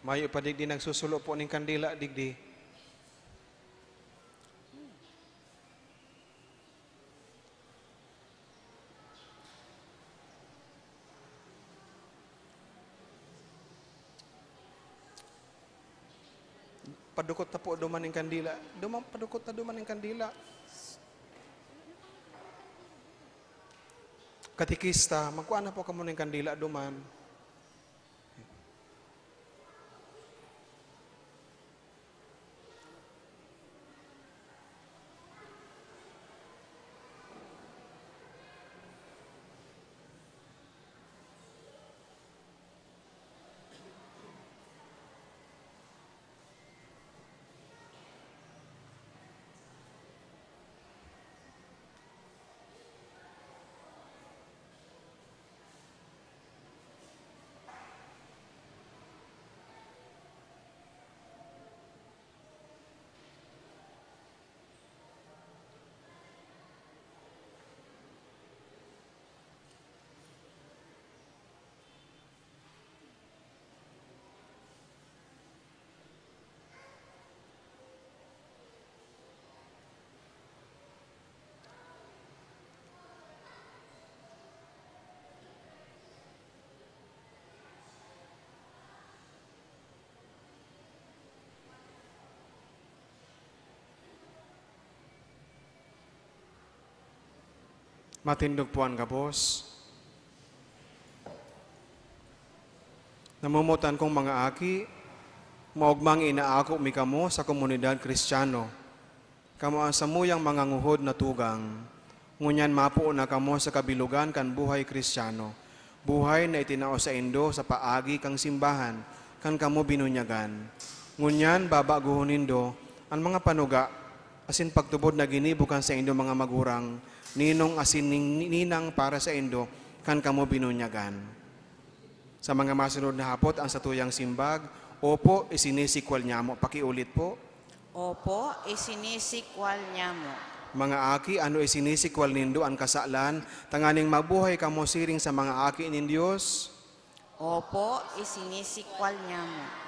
Mayo pa digdi nagsusulo po ning kandila digdi. Padukot na po duman ning kandila. Duman, padukot na duman ning kandila. Katekista, magkuha na po kamo ning kandila duman. Matindog po an gabos. Namomotan kong mga aki, maogmang inaako mi kamo sa komunidad Kristiyano. Kamo an samuyang manganguhod na tugang. Ngunyan mapoon na kamo sa kabilogan kan buhay Kristiyano, buhay na itinao saindo sa paagi kan simbahan, kan kamo binunyagan. Ngunyan babagohon nindo an mga panuga asin pagtubod na ginibo kan saindong mga magurang, ninong asin ning-, ninang para saindo, kan kamo binunyagan. Sa mga masunod na hapot, ang satuyang simbag, opo, isinisikwal nyamo. Pakiulit po. Opo, isinisikwal nyamo. Mga aki, ano, isinisikwal nindo an kasalan, tanganing mabuhay kamo siring sa mga aki nin Dios? Opo, isinisikwal nyamo.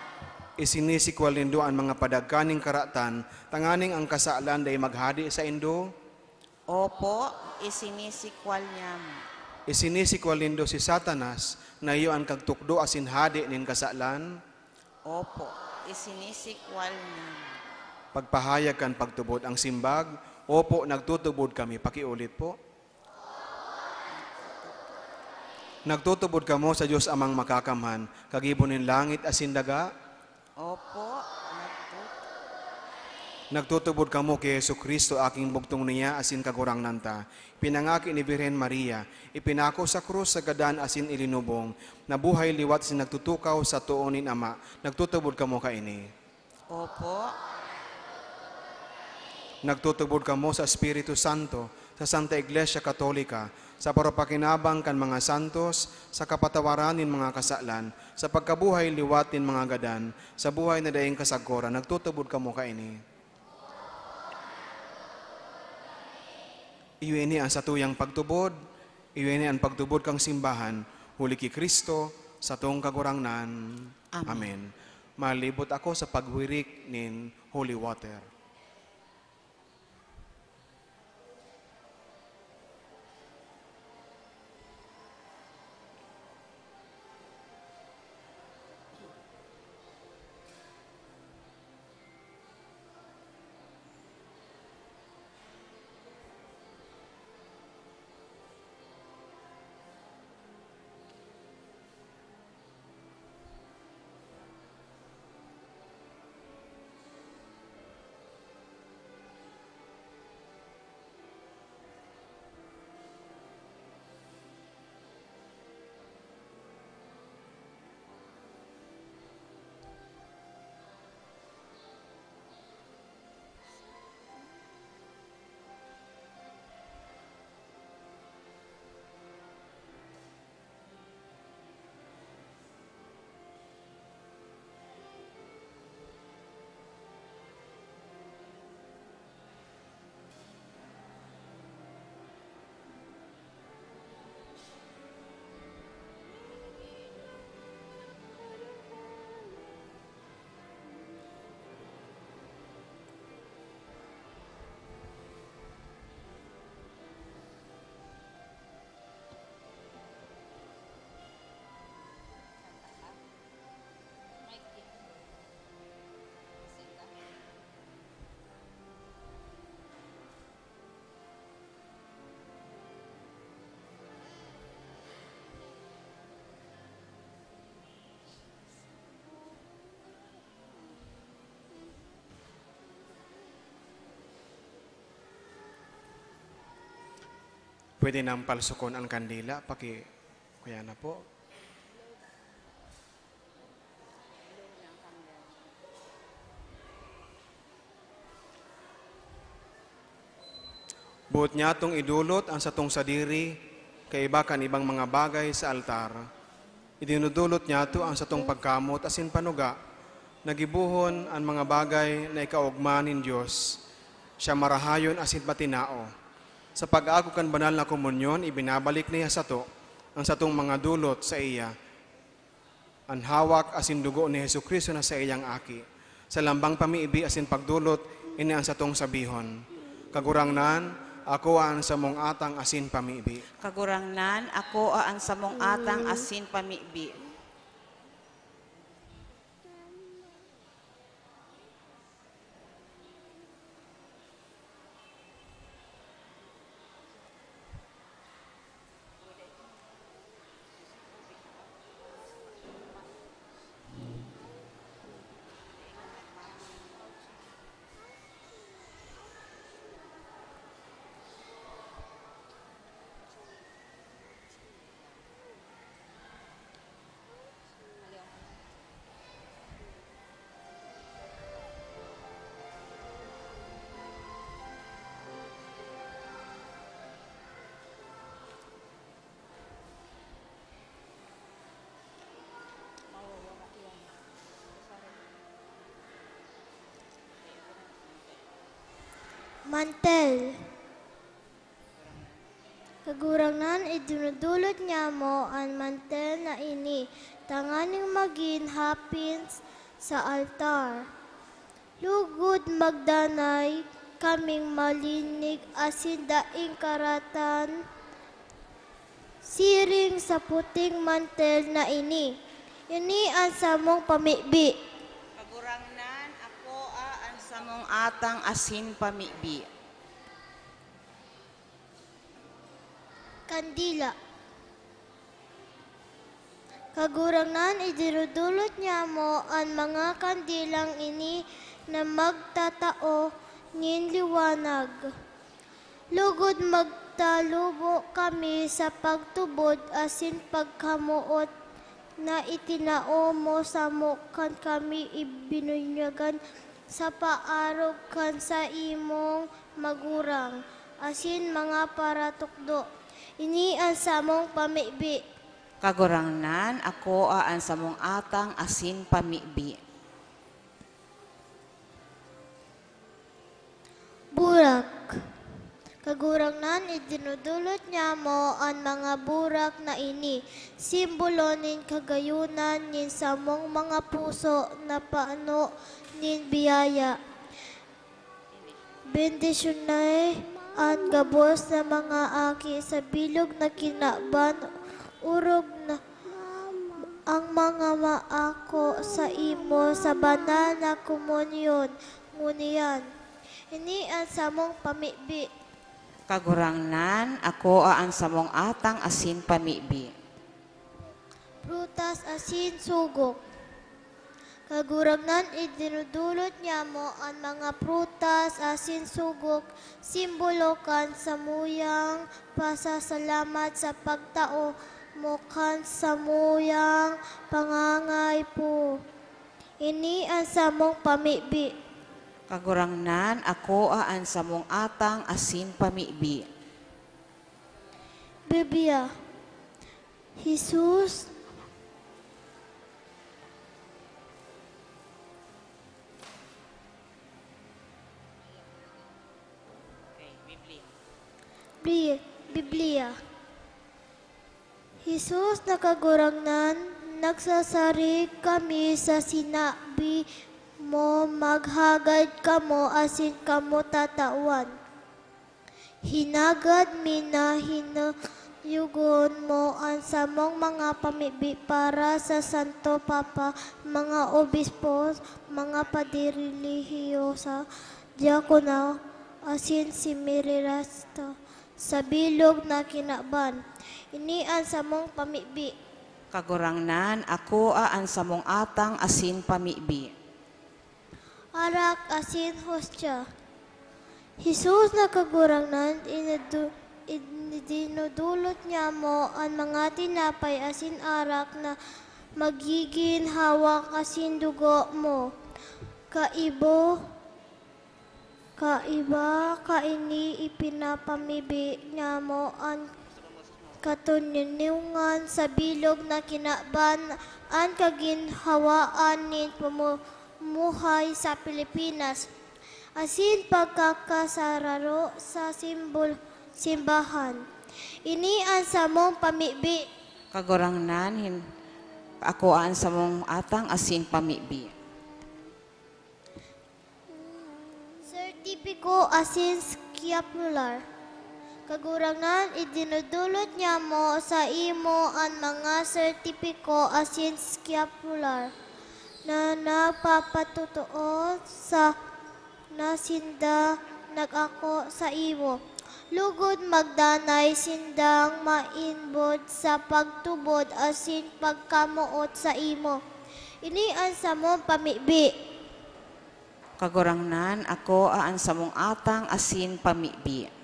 Isinisikwal nindo an mga padagkaning karatan, tanganing ang kasalan dai maghade saindo? Opo, isinisikwal nyamo. Isinisikwal nindo si Satanas, na iyo an kagtukdo asin hade nin kasalan? Opo, isinisikwal nyamo. Pagpahayag kan pagtubod, ang simbag, "Opo, nagtutubod kami." Pakiulit po. Nagtutubod kamo sa Dios Amang Makakamhan, kagibo nin langit asin daga? Opo, nagtutubod. Nagtutubod kamo ki Jesu-Cristo, aking bugtong niya asin Kagurangnan ta, pinangaki ni Birhen Maria, ipinako sa krus sa gadan asin ilinubong, nabuhay liwat asin nagtutukaw sa too nin Ama. Nagtutubod kamo kaini? Opo. Nagtutubod kamo sa Espiritu Santo, sa Santa Iglesia Katolika, sa paropakinabang kan mga santos, sa kapatawaran nin mga kasalan, sa pagkabuhay liwat nin mga gadan, sa buhay na daing kasagkoran. Nagtutubod kamo kaini? Iyo ini an satuyang pagtubod, iyo ini an pagtubod kan simbahan, huli ki Cristo, satong Kagurangnan. Amen. Amen. Malibot ako sa pagwirik nin holy water. Pwede nang palsukon ang kandila, paki-, kaya na po. Boot nyatong idolot an satong sadiri kaiba kan ibang mga bagay sa altar. Idinodolot nyato an satong pagkamot asin panuga na gibohon an mga bagay na ikaogma nin Dios. Siya marahayon asin matinao. Sa pag-aako kan banal na komunyon, ibinabalik niya sato an satong mga dolot sa iya. An hawak asin dugo ni Jesu-Cristo na saiyang Aki. Sa lambang pamibi asin pagdolot, ini an satong sabihon, "Kagurangnan, akoa an samong atang asin pamibi." Kagurangnan, akoa an samong atang asin pamibi. Mantel. Kagurangnan, idinudulot nyamo an mantel na ini tanganing magin hapin sa altar. Lugod magdanay kaming malinig asin daing karatan siring sa puting mantel na ini. Ini an samong pamibi. Kagurangnan, akoa an samong atang asin pamibi. Kandila. Kagurangnan, idinudulot nyamo an mga kandilang ini na magtatao nin liwanag. Lugod magtalubo kami sa pagtubod asin pagkamoot na itinao mo samo kan kami ibinunyagan sa paarog kan saimong magurang asin mga paratukdo. Ini an samong pamibi. Kagurangnan, akoa an samong atang asin pamibi. Burak. Kagurangnan, idinudulot nyamo an mga burak na ini, simbolo nin kagayonan nin samong mga puso na pano nin biyaya. Bendisyonay an gabos na mga aki sa bilog na kinaban, orog na an mga maako saimo sa banal na komunyon ngunyan. Ini an samong pamibi. Kagurangnan, akoa an samong atang asin pamibi. Prutas asin sugok. Kagurangnan, idinudulot nyamo an mga prutas asin sugok, simbolo kan samuyang pasasalamat sa pagtao mo kan samuyang pangangaipo. Ini an samong pamibi. Kagurangnan, akoa an samong atang asin pamibi. Biblia. Jesus. Bi-, Biblia. Jesus na Kagurangnan, nagsasarig kami sa sinabi mo, "Maghagad kamo asin kamo tatawan." Hinagad mi na hinayogon mo an samong mga pamibi para sa Santo Papa, mga obispo, mga padre relihiyosa, diakono, asin seminarista sa bilog na kinaban. Ini an samong pamibi. Kagurangnan, akoa an samong atang asin pamibi. Arak asin hostya. Jesus na Kagurangnan, inedu-, Idinudulot niamo an mga tinapay asin arak na magigin hawak asin dugo mo. Kaibo, kaiba, kaini ipinapamibi niamo an katoninongan sa bilog na kinaban, an kaginhawaan nin pamumuhay sa Pilipinas, asin pagkakasararo sa simbol-, simbahan. Ini an samong pamibi. Kagurangnan, hin-, ako an samong atang asin pamibi. Sertipiko asin scapular. Kagurangnan, idinudulot niamo sa imo an mga sertipiko asin scapular na nagpapatotoo sa na sinda nag-ako sa imo. Lugod magdanay sindang mainbod sa pagtubod asin pagkamoot sa imo. Ini an samong pamibi. Kagurangnan, ako an samong atang asin pamibi.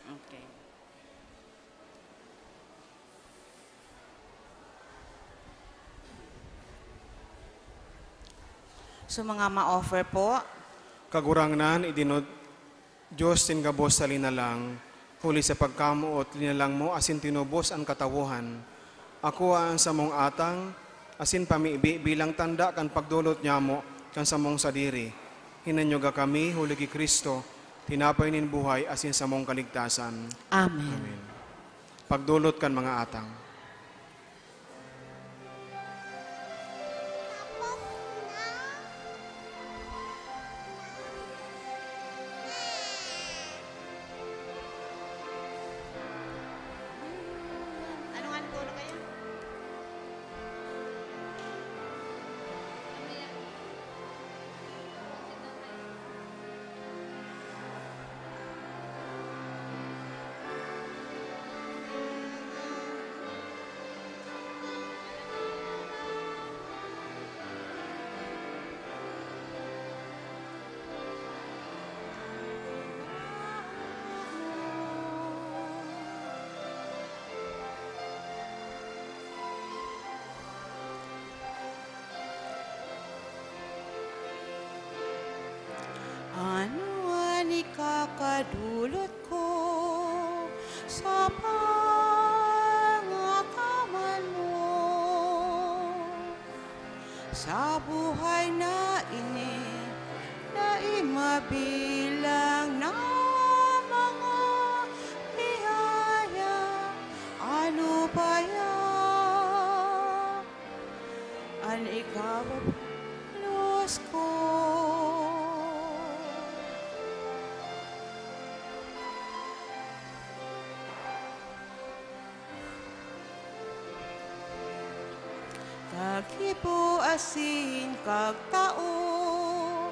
Okay. So, mga ma-offer po. Kagurangnan, idinod Dios nin gabos sa linalang, huli sa pagkamoot, linalang mo asin tinubos an katawohan. Ako an samong atang asin pamibi bilang tanda kan pagdolot nyamo kan samong sadiri. Hinanyuga kami, huli ki Cristo, tinapay nin buhay asin samong kaligtasan. Amen. Amen. Pagdolot kan mga atang. Ano nga ang tono kaya? Ano an ikakadolot ko sa pangataman mo? Sa buhay na ini, dai mabilang na mga biyaya, ano pa yan? An ikababalos ko. Kagibo asin kagtao,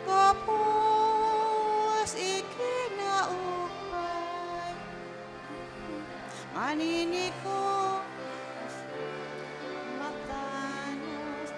gabos ikinaupay. Maniniko, matanos.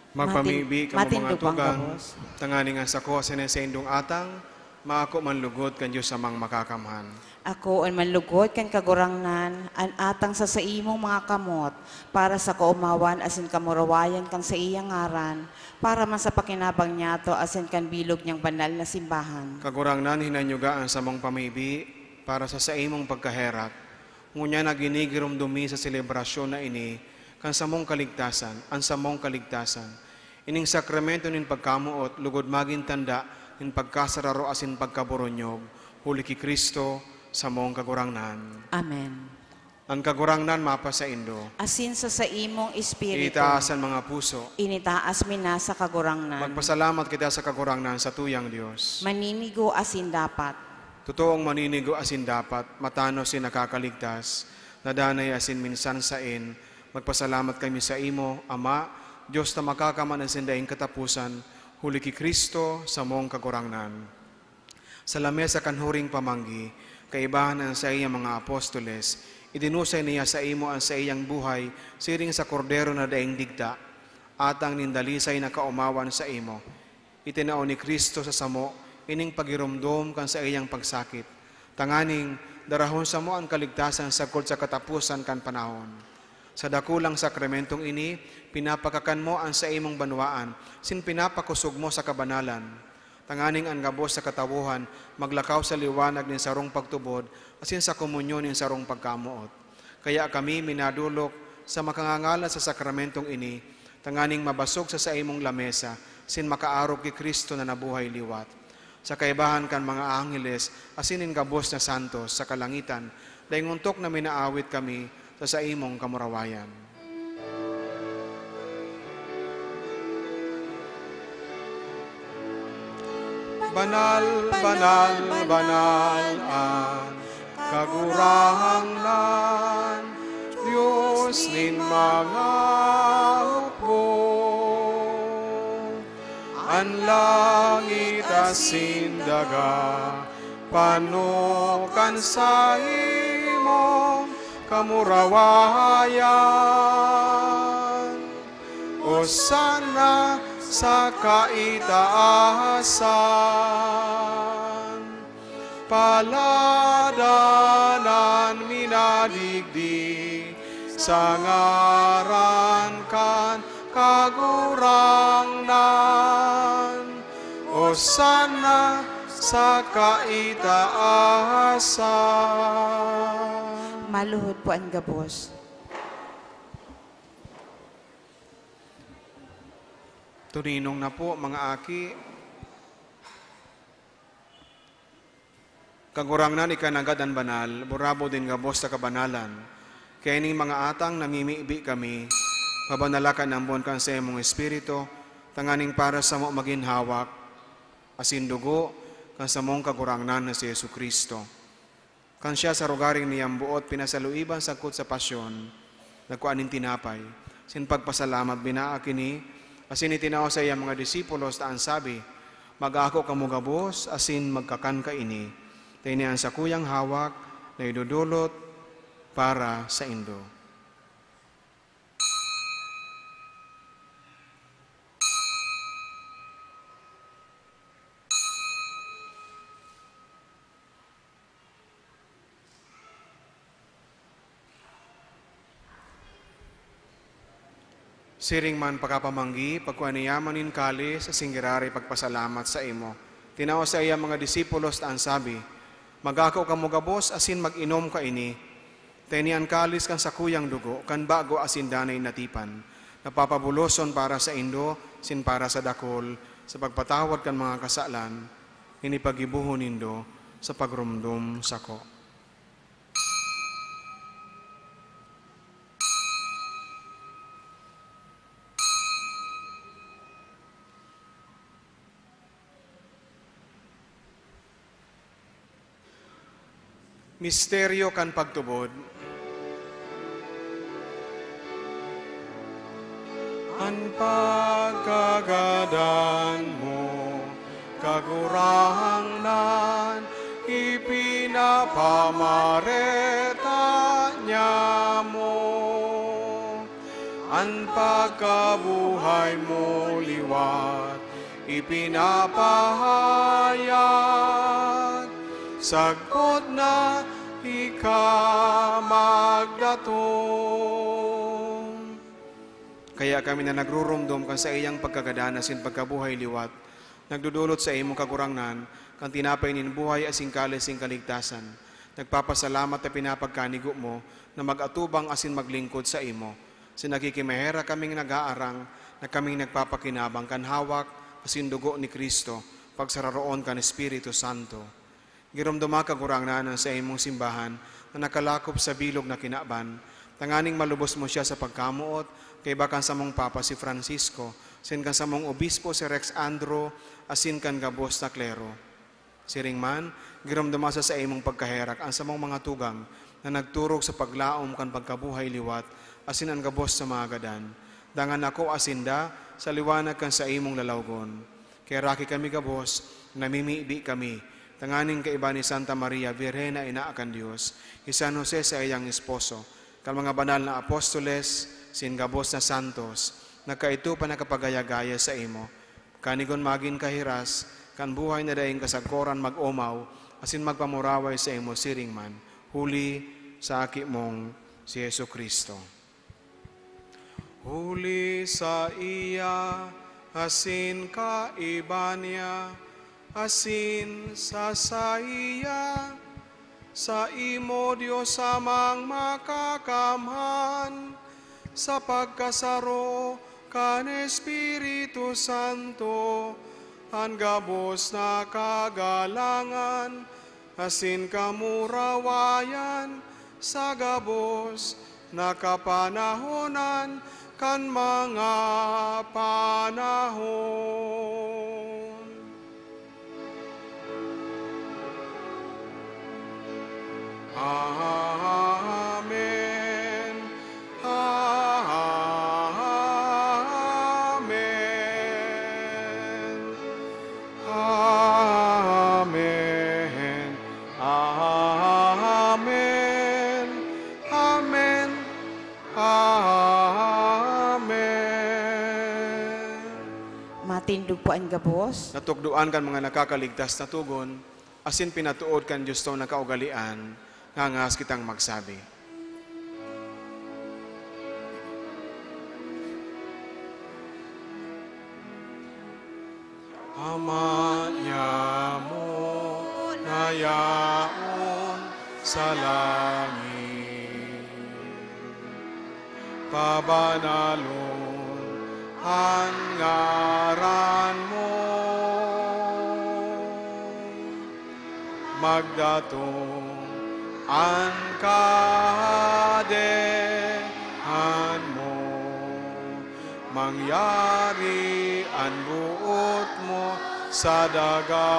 Magpamibi kamo, mga tugang, tanganing an sako asin an saindong atang maako man lugod kan Dios Amang Makakamhan. Akoon man lugod kan Kagurangnan an atang sa saimong mga kamot, para sa kaomawan asin kamurawayan kan saiyang ngaran, para man sa pakinabang niyato asin kan bilog niyang banal na simbahan. Kagurangnan, hinanyuga an samong pamibi para sa saimong pagkaherak. Ngunyan na ginigiromdom mi sa selebrasyon na ini kan samong kaligtasan, an samong kaligtasan. Ining sakramento nin pagkamoot logod magin tanda nin pagkasararo asin pagkaboronyog, huli ki Cristo, samong Kagurangnan. Amen. An Kagurangnan mapasaindo. Asin sa saimong espiritu. Itaas an mga puso. Initaas mi na sa Kagurangnan. Magpasalamat kita sa Kagurangnan, sa tuyang Dios. Maninigo asin dapat. Totoong maninigo asin dapat, matanos asin nakakaligtas, na danay asin minsan saen, magpasalamat kami saimo, Ama, Dios na makakaman asin daing kataposan, huli ki Cristo, samong Kagurangnan. Sa lamesa kan huring pamanggi, kaibahan an saiyang mga apostoles, idinusay niya saimo an saiyang buhay siring sa kordero na daing digta, atang nin dalisay na kaomawan saimo. Itinao ni Cristo sa samo ining pagiromdom kan saiyang pagsakit, tanganing darahon samo an kaligtasan sagkod sa kataposan kan panahon. Sa dakulang sakramentong ini, pinapakakan mo an saimong banwaan, asin pinapakosog mo sa kabanalan, tanganing an gabos na katawohan maglakaw sa liwanag nin sarong pagtubod asin sa komunyon nin sarong pagkamoot. Kaya kami minadolok sa makangangalas sa sakramentong ini, tanganing mabasog sa saimong lamesa, asin makaarog ki Cristo na nabuhay liwat. Sa kaibahan kan mga angheles asin nin gabos na santos sa kalangitan, daing ontok na minaawit kami sa saimong kamurawayan. Banal, banal, banal an Kagurangnan, Dios nin mga hukbo. An langit asin daga pano kan saimong kamurawayan. Osana sa kaitaasan. Paladan an minadigdi sa ngaran kan Kagurangnan. Osana sa kaitaasan. Maluhod po an gabos. Tuninong na po, mga aki. Kagurangnan, ika nanggad an banal, burabod nin gabos na kabanalan. Kaya ning mga atang namimibi kami, pabanala kan ambon kan saimong Espiritu, tanganing para samo magin hawak, asin dugo kan samong Kagurangnan na si Jesu-Cristo. Kan siya sa rogaring niyang boot pinasaluiban sagkod sa pasyon, nagkua nin tinapay, asin pagpasalamat, binaak ini, asin itinao sa iyang mga disipulos ta an sabi, "Mag-ako kamo gabos asin magkakan kaini, ta ini an sakuyang hawak na idodolot para saindo." Siring man pakapamanggi, pagkua niya man nin kalis asin giraray pagpasalamat saimo, tinao sa iya mga disipulos ta an sabi, "Mag-ako kamo gabos asin mag-inom kaini, ta ini an kalis kan sakuyang dugo kan bago asin danay na tipan, na papabuloson para saindo asin para sa dakul sa pagpatawad kan mga kasalan. Ini paggibohon nindo sa pagromdom sako." Misteryo kan pagtubod. An pagkagadan mo, Kagurangnan, ipinapamareta niamo. An pagkabuhay mo liwat ipinapahayag, sagkod na ika magdatong. Kaya kami na nagruromdom kan saiyang pagkagadan asin pagkabuhay liwat, nagdodolot sa imong Kagurangnan kan tinapay nin buhay asin kalis nin kaligtasan. Nagpapasalamat ta pinapagkanigo mo na mag-atubang asin maglingkod saimo. Asin nakikimaherak kaming nag-aarang na kaming nagpapakinabang kan hawak asin dugo ni Cristo, pagsararoon kan Espiritu Santo. Giromdoma, Kagurangnan, an saimong simbahan na nakalakop sa bilog na kinaban, tanganing malubos mo siya sa pagkamoot kaiba kan samong Papa si Francisco, asin kan samong Obispo si Rex Andro, asin kan gabos na klero. Siring man, giromdoma sa saimong pagkaherak an samong mga tugang na nagturog sa paglaom kan pagkabuhay liwat asin an gabos na mga gadan. Dangan akoa sinda sa liwanag kan saimong lalawgon. Kaheraki kami gabos, namimibi kami, tanganing kaiba ni Santa Maria, Birhen na ina kan Dios, ki San Jose, saiyang esposo, kan mga banal na apostoles, asin gabos na santos, na kaidto pa nakapagaya-gaya saimo. Kanigon magin kahiras kan buhay na daing kasagkoran mag-omaw asin magpamuraway saimo siring man, huli sa Aki mong si Jesu-Cristo. Huli saiya, asin kaiba niya, asin sa saiya, saimo, Dios Amang Makakamhan, sa pagkasaro kan Espiritu Santo, an gabos na kagalangan asin kamurawayan sa gabos na kapanahonan kan mga panahon. Amen. Amen. Amen. Amen. Amen. Amen. Matindog po an gabos. Natukdoan kan mga nakakaligtas na togon, asin pinatood kan Dios tong na kaugalean, ngangas kitang magsabi. Ama niamo na yaon sa langit, pabanalon an ngaran mo, magdatong an Kahadean mo, mangyari an boot mo sa daga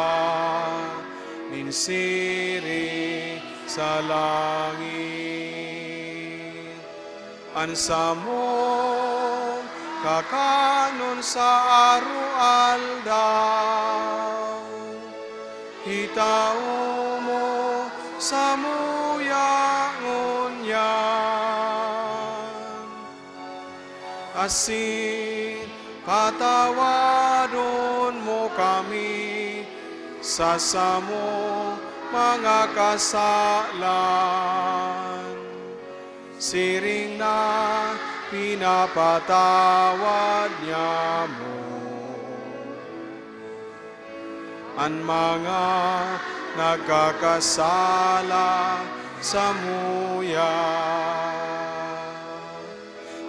nin siring sa langit. An samong kakanon sa aroaldaw, itao mo samuya ngunyan, asin patawadon mo kami sa samong mga kasalan, siring na pinapatawad niamo an mga nagkakasala samuya.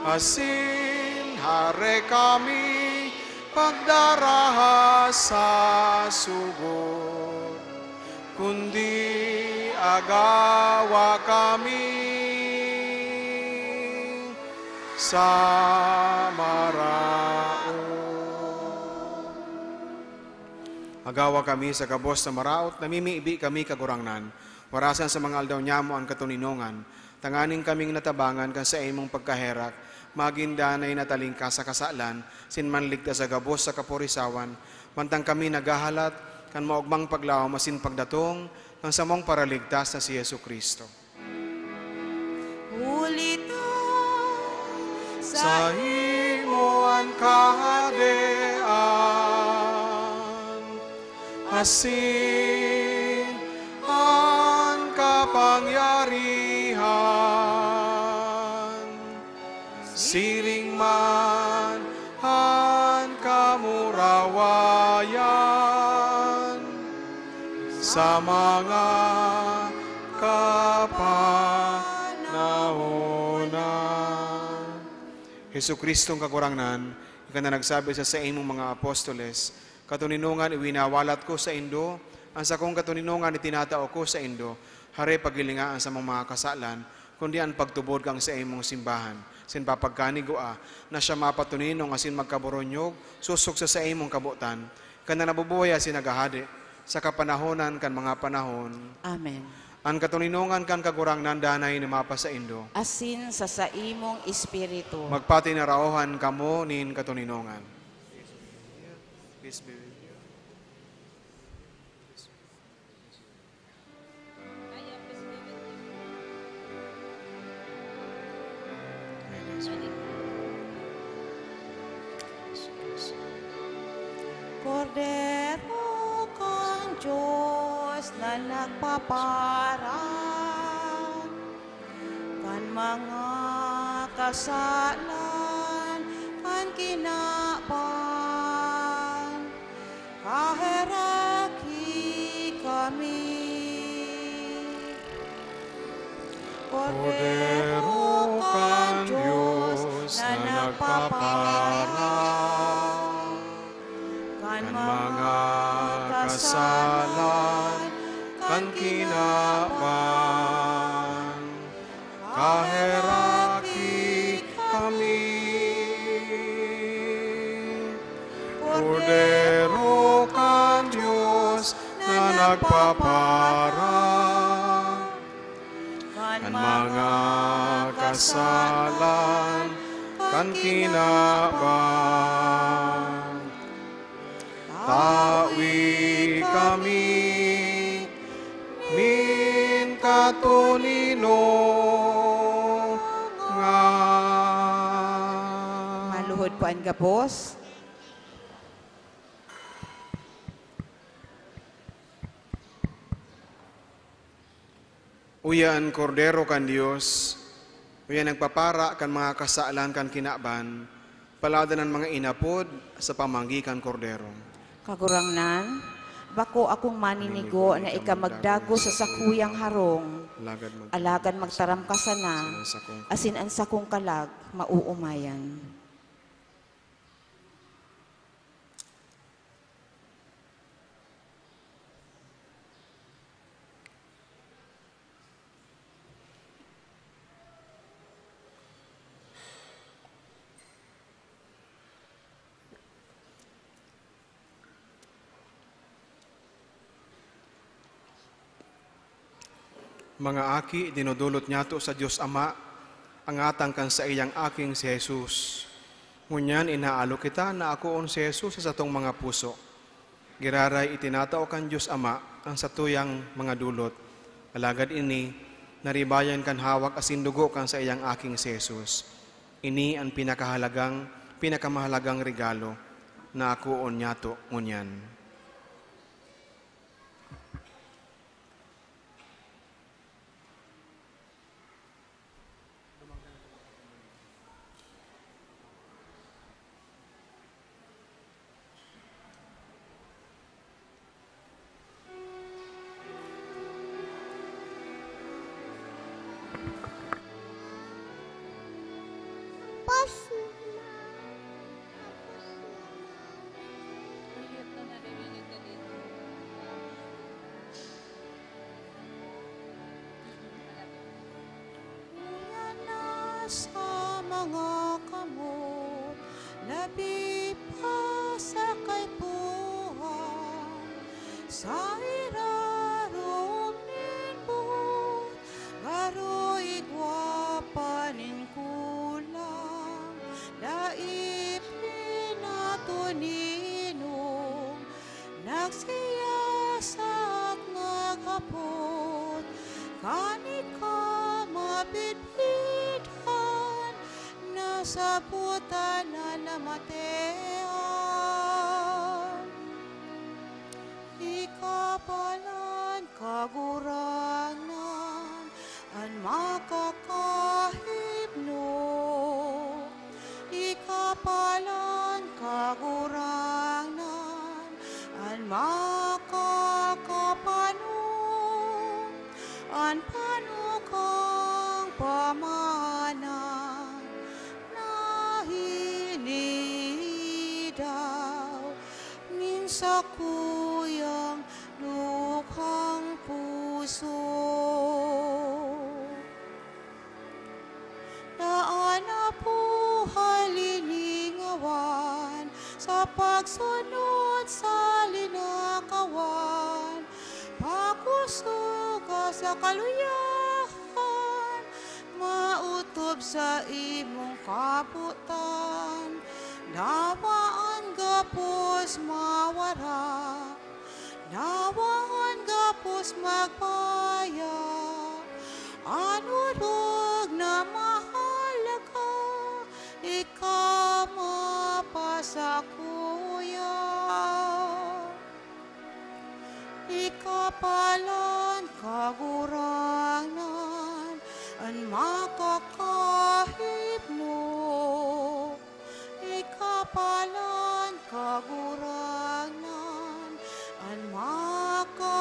Asin hare kami pagdaraha sa sugod, kundi agawa kami sa maraot. Agawa kami sa gabos na maraot, namimibi kami, Kagurangnan. Warasan sa mga aldaw nyamo an katoninongan, tanganing kaming natabangan kan saimong pagkaherak, magin danay na talingkas sa kasalan, asin manligtas sa gabos sa kaporisawan, mantang kami naghahalat kan maogmang paglaom asin pagdatong kan samong Paraligtas na si Jesu-Cristo. Huli ta Saimo an kahadean, asin an kapangyarihan, siring man an kamurawayan sa mga kapanahonan. Jesu-Cristong Kagurangnan, ika na nagsabi sa saimong mga apostoles, "Katoninongan iwinawalat ko saindo, an sakong katoninongan itinatao ko saindo." Hare, paghilinga an samong mga kasalan, kundi an pagtubod kan saimong simbahan, asin papagkanigwa, na siya mapatoninong asin magkaboronyog, sosog sa saimong kabotan. Ika na nabubuhay asin naghahade sa kapanahonan kan mga panahon. Amen. An katoninongan kan Kagurangnan danay na mapasaindo. Asin sa saimong espiritu. Magpatinaraohan kamo nin katoninongan. Peace be with you. Kordero kan Dios na nagpapara kan mga kasalan kan kinaban, kaheraki kami. Kordero kan Dios na nagpapara kan mga kasalan kan kinaban, kaheraki kami. Kordero kan Dios na nagpapara kan mga kasalan kan kinaban, tawi kami nin katoninongan. Maluhod po an gabos. Uya an Kordero kan Dios, uya nagpapara kan mga kasalan kan kinaban, paladan an mga inapod sa pamanggi kan Kordero. Kagurangnan, bako akong maninigo na ika magdagos sa sakuyang harong, alagad magtaram ka sana, asin an sakong kalag maoomayan. Mga aki, dinodolot nyato sa Dios Ama an ngatan kan saiyang Aking si Jesus. Ngunyan, inaalo kita na akoon si Jesus sa satong mga puso. Giraray itinatao kan Dios Ama an satuyang mga dolot. Alagad ini, naribayan kan hawak asin dugo kan saiyang Aking si Jesus. Ini an pinakahalagang, pinakamahalagang regalo na akoon nyato ngunyan. Ngunyan na sa mga kamot, labi pa sa kaipuhan, sa irarom nin buhok, garo igwa pa nin kulang, dai pinatoninong, nagsiyasag naghapot, kan ika mabidbidan na Sa buta na namatean, ikapalan, Kagurangnan, an makakahipno. Ikapalan, Kagurangnan, an makakapano, an panukang pamana na hinidaw nin sakuyang dukhang puso. Daan na buhay liningawan sa pagsunod sa linakawan, pakusuga sa kaluyahan, maotob sa imong kabotan, dawaan gapos mawara. Dawaan gapos magpaya, an orog na mahalaga, ika mapasakuya. Ikapalan, Kagurangnan, an makakahipno. Ikapalan, Kagurangnan, an makakapano,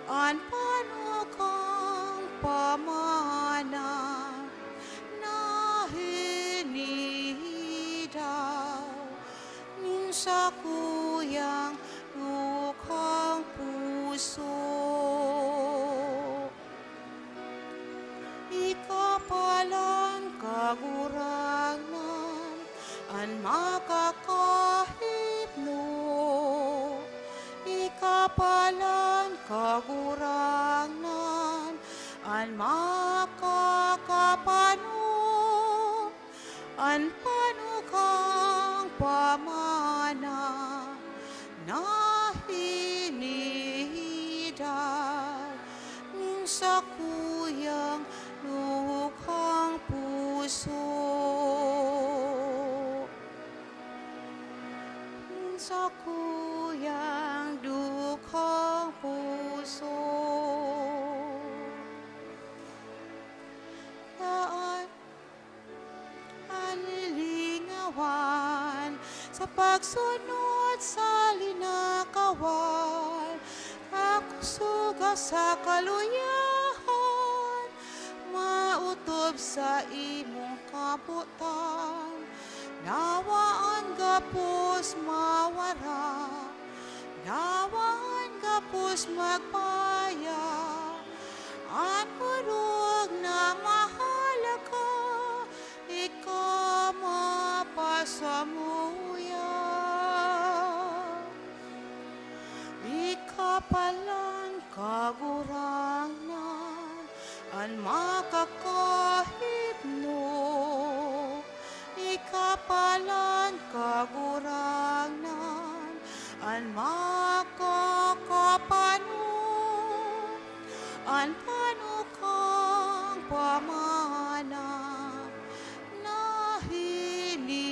an panukang pamana na hinihidaw nin sakuyang dukhang puso. Ikapalan, Kagurangnan, an makakahipno. Ikapalan, Kagurangnan, an makakapano, an panukang pamana na hinihidaw nin sakuyang dukhang puso. Nin sakuyang dukhang puso. Daan an lilingawan sa pagsunod sa linakawan, kakusuga sa kaluyahan, maotob sa imong kabotan, dawaan gapos mawara. Dawaan gapos magpaya, an orog na mahalaga, ika mapasamuya. Ikapalan, Kagurangnan, an makakahipno. Ikapalan, Kagurangnan, an makakapano, an panukang pamana na hinihidaw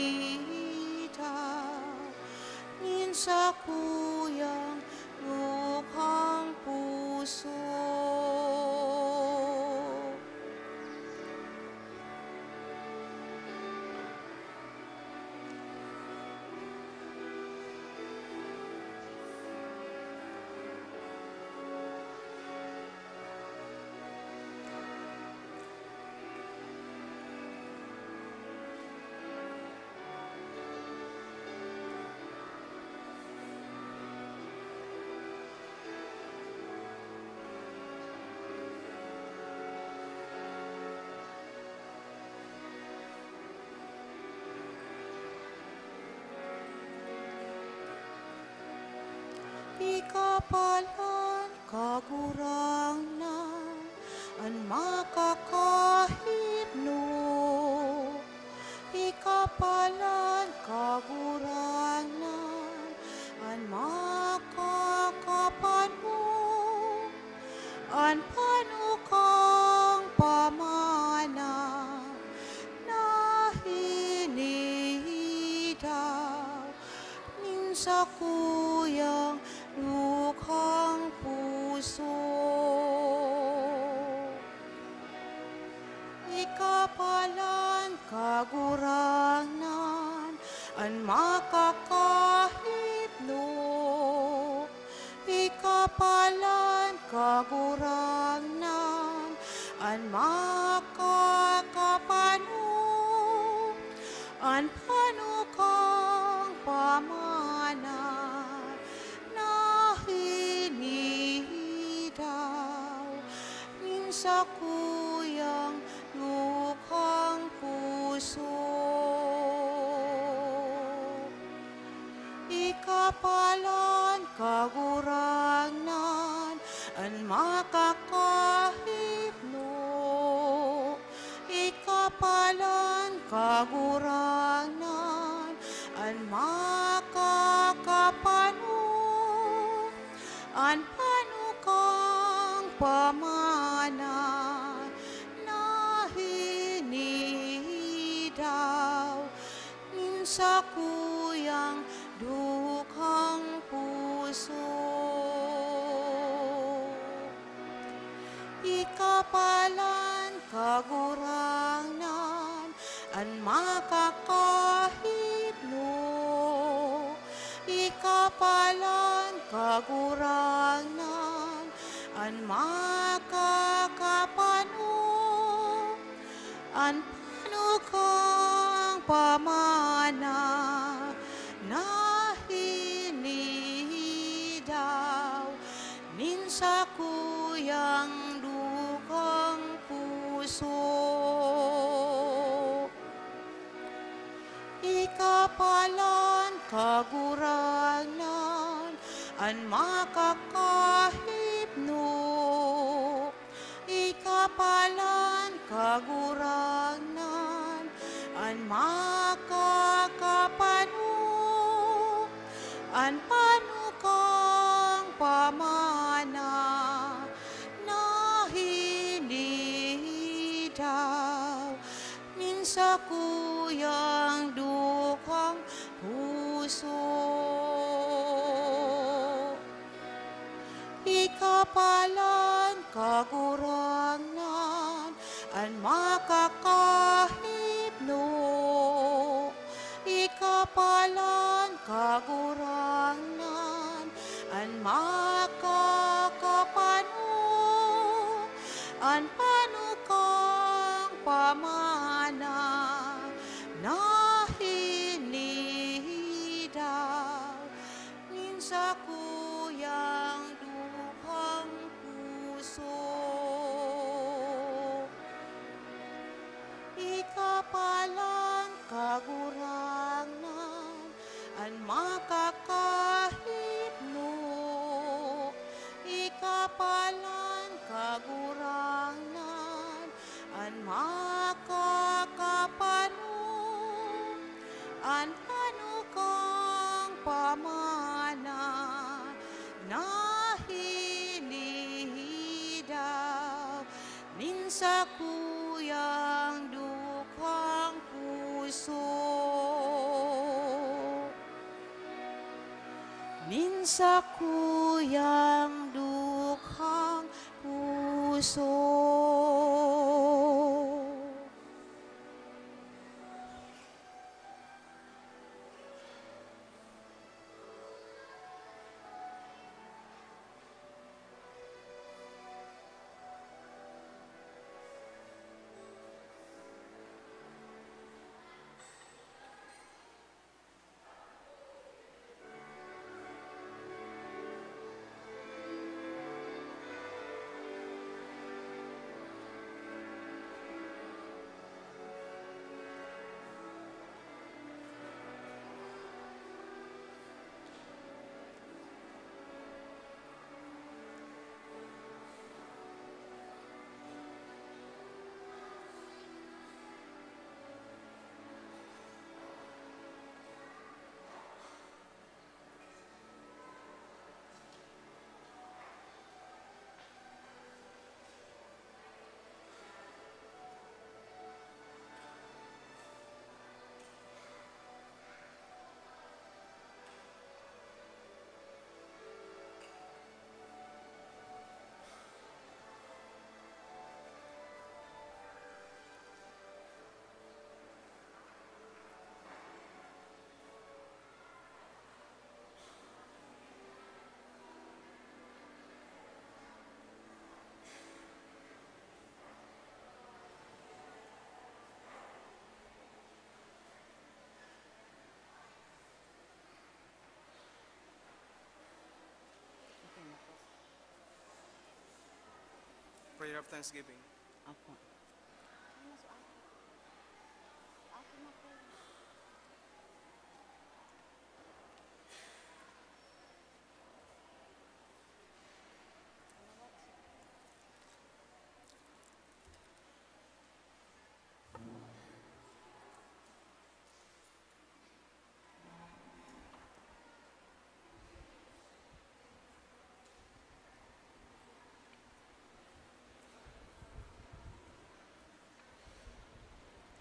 nin sakuyang dukhang puso. Ikapalan, Kagurangnan, an makakahipno. Ikapalan, Kagurangnan, an makakapano, an panukang pamana sakuyang dukhang puso. Ikapalan, Kagurangnan, an makakahipno. Ikapalan, Kagurangnan, an makakapano, an panukang pamana na hinihidaw nin sakuyang dukhang puso. Ikapalan, Kagurangnan, an makakahipno. Ikapalan, Kagurangnan, an makakapano, an panukang pamana na hinihidaw nin sakuyang dukhang puso. Ikapalan, Kagurangnan, an makakahipno. Ikapalan, Kagurangnan, an makakapano, an panukang pamana na hinihidaw nin sakuyang dukhang puso. Ikapalan, Kagurangnan, an makakahipno. Ikapalan, Kagurangnan, an makakapano, an panukang pamana na hinihidaw nin sakuyang dukhang puso. Ikapalan, Kagurangnan, an makakahipno. Ikapalan, Kagurangnan, an makakapano, an panukang pamana na hinihidaw nin sakuyang dukhang puso. Ikapalan, Kagurangnan, an makakahipno. Ikapalan, Kagurangnan, an makakapano, an panukang pamana na hinihidaw nin sakuyang dukhang puso. Nin sakuyang dukhang puso. Thanksgiving. Opo.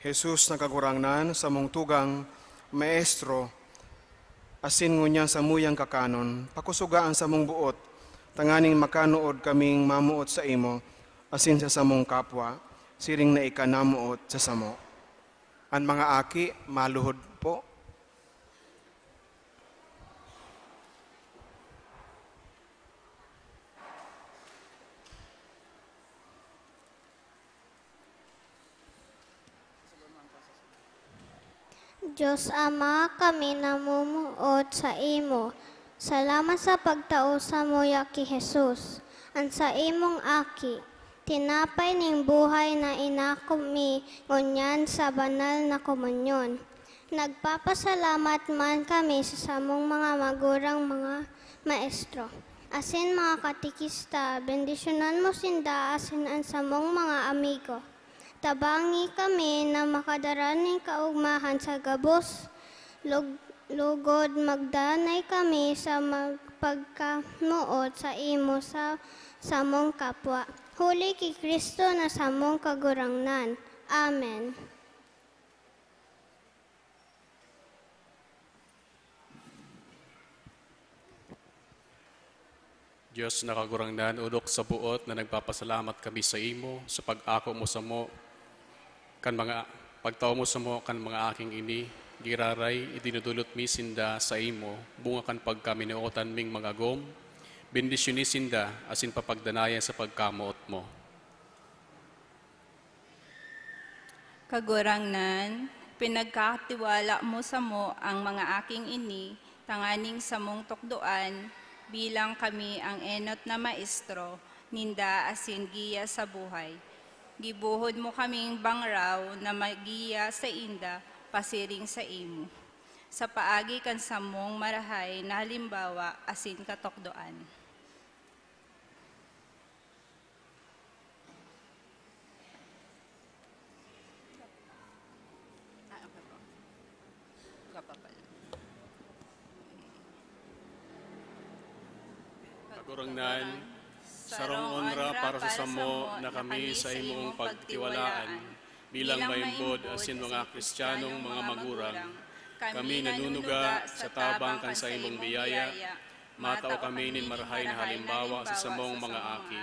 Jesus na Kagurangnan, samong tugang, Maestro, asin ngunyan samuyang kakanon, pakusoga an samong boot, tanganing makanood kaming mamoot saimo asin sa samong kapwa, siring na ika namoot sa samo. An mga aki, maluhod po. Dios Ama, kami namumuot saimo. Salamat sa pagtao samuya ki Jesus, an saimong Aki. Tinapay nin buhay na inako mi ngunyan sa banal na komunyon. Nagpapasalamat man kami sa samong mga magurang, mga maestro, asin mga katekista. Bendisyonan mo sinda asin an samong mga amigo. Tabangi kami na makadara nin kaogmahan sa gabos. Lug-, lugod magdanay kami sa mag-, pagkamoot saimo sa samong kapwa. Huli ki Cristo na samong Kagurangnan. Amen. Dios na Kagurangnan, odok sa boot na nagpapasalamat kami saimo sa pag-ako mo samo kan mga pagtao mo samo kan mga aking ini, giraray idinudulot mi sinda saimo, bunga kan pagkaminootan ming magagom. Bendisyoni sinda asin papagdanayan sa pagkamoot mo. Kagurangnan, pinagkakatiwala mo samo ang mga aking ini tanganing samong tukdoan, bilang kami ang enot na maestro ninda asin giya sa buhay. Gibohod mo kaming bangraw na magiya sainda pasiring saimo, sa paagi kan samong marahay na halimbawa asin katukdoan. Kagurangnan, sarong onra para sa samo na kami sa imong pagtiwalaan bilang maimbod asin mga Kristiyanong mga magurang. Kami nanunuga sa tabang kan saimong biyaya, matao kami nin marahay na halimbawa sa samong mga aki.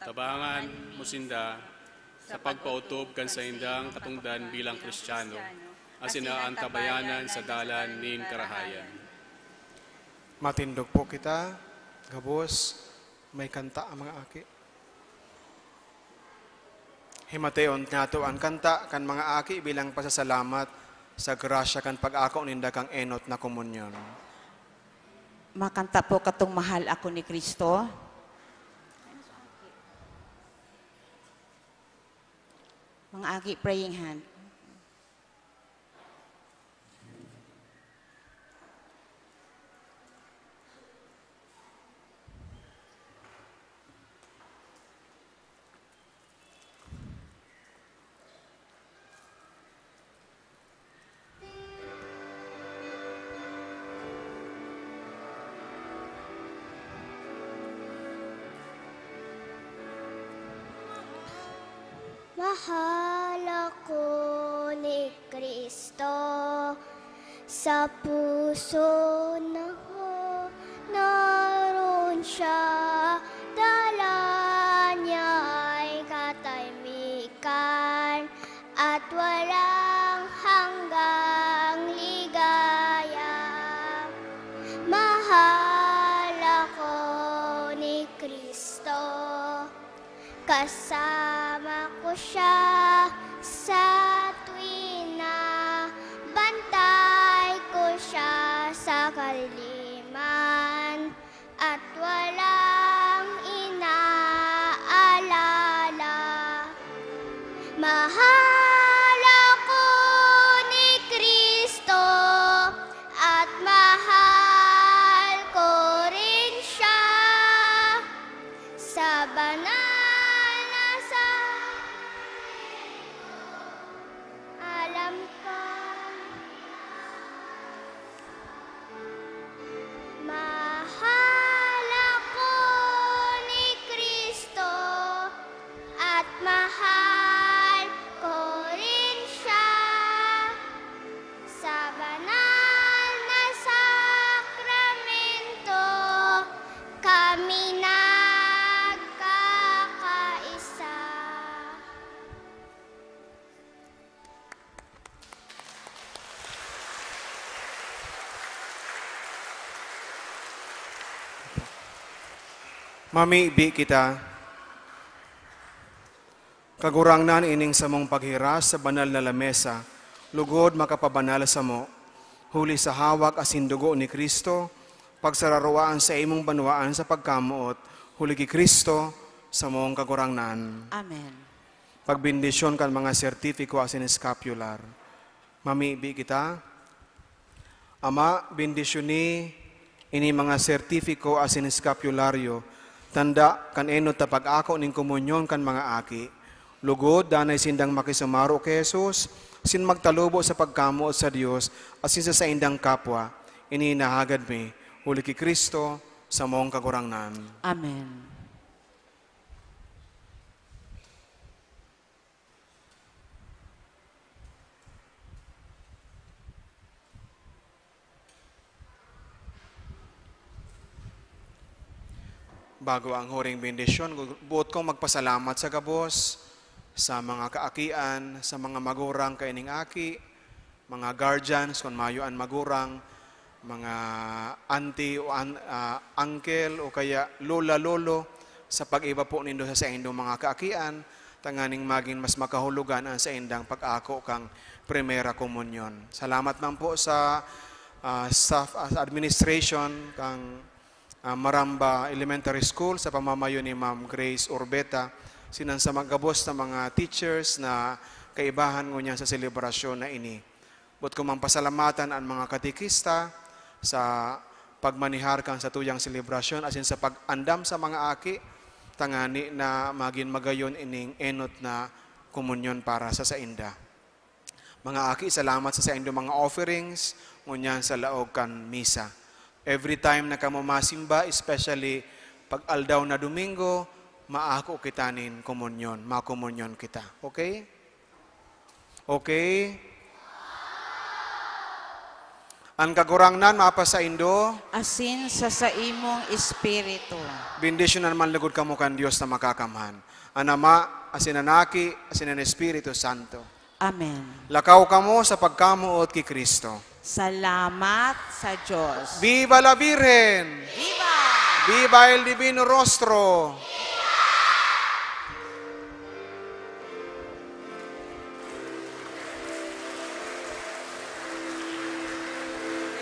Tabangan mo sinda sa pagpaotob kan saindang katongdan bilang Kristiyano, asin aantabayanan sa dalan nin karahayan. Matindog po kita, gabos, may kanta ang mga aki. Himateon nato an kanta kan mga aki bilang pasasalamat sa grasya kan pag-ako ninda kan enot na komunyon. Makanta po katong Mahal Ako ni Cristo. Mga aki, praying hand. Mahal ako ni Cristo, sa puso na naroon siya, dala niya ay katahimikan at walang hanggang ligaya. Mahal ako ni Cristo. Kasama ko siya sa tuwina, bantay ko siya sa kadiliman, at walang inaalala. Mamibi kita. Kagurangnan, ining samong paghiras sa banal na lamesa, lugod makapabanal samo, huli sa hawak asin dugo ni Cristo, pagsararoa an saimong banwaan sa pagkamoot, huli ki Cristo, samong Kagurangnan. Amen. Pagbendisyon kan mga sertifiko asin scapular. Mamibi kita. Ama, bendisyoni ini mga sertifiko asin eskapularyo, tanda kan enot na pag-ako nin komunyon kan mga aki. Lugod, danay sindang makisumaro ki Jesus, asin magtalubo sa pagkamoot sa Dios asin sa saindang kapwa. Ini inahagad mi, huli ki Cristo, samong Kagurangnan. Amen. Bago ang huring bendisyon, gu-, buot kong magpasalamat sa gabos, sa mga kaakian, sa mga magurang kaining aki, mga guardians, kun mayo an magurang, mga auntie o an-, ah, uncle o kaya lola, lolo, sa pag-iba po nindo sa saindong mga kaakian, tanganing magin mas makahulugan an saindang pag-ako kan Primera Komunyon. Salamat man po sa, ah, staff, ah, sa administration kan, ah, Maramba Elementary School sa pamamayo ni Ma'am Grace Urbeta, sinan sa mga gabos na mga teachers na kaibahan ngunyan sa selebrasyon na ini. Boot ko mang pasalamatan an mga katekista sa pagmanihar kan satuyang selebrasyon asin sa pag-andam sa mga aki, tangani na magin magayon ining enot na komunyon para sa sainda. Mga aki, salamat sa saindong mga offerings ngunyan sa laog kan misa. Every time na kamo masimba, especially pag aldaw na Domingo, maako kita nin komunyon, makomunyon kita. Okay? Okay? An Kagurangnan mapasaindo. Asin sa saimong espiritu. Bendisyonan man lugod kamo kan Dios na Makakamhan, an Ama, asin an Aki, asin an Espiritu Santo. Amen. Lakaw kamo sa pagkamoot ki Cristo. Salamat sa Dios. Viva la Virgen! Viva! Viva el Divino Rostro!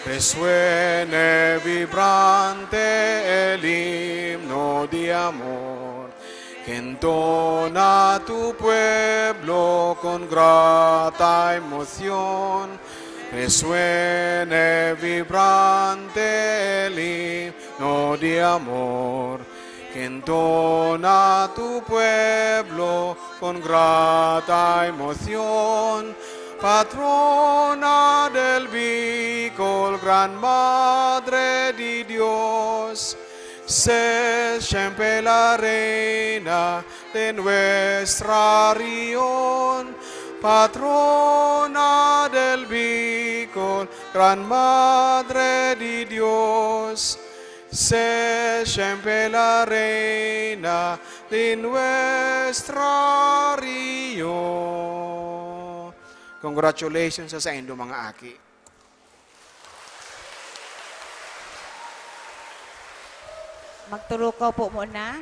Resuene vibrante el himno de amor, que entona tu pueblo con grata emoción. Resuene vibrante el himno de amor, que entona tu pueblo con grata emoción. Patrona del Bicol, Gran Madre de Dios, sé siempre la reina de nuestra región. Patrona del Bicol, Gran Madre de Dios, sé siempre la reina de nuestra región. Congratulations sa saindo, mga aki. Magturukaw po muna.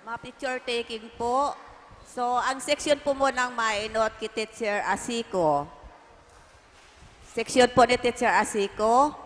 Ma-picture taking po. So, ang section po munang maenot ki Teacher Asiko. Section po ni Teacher Asiko.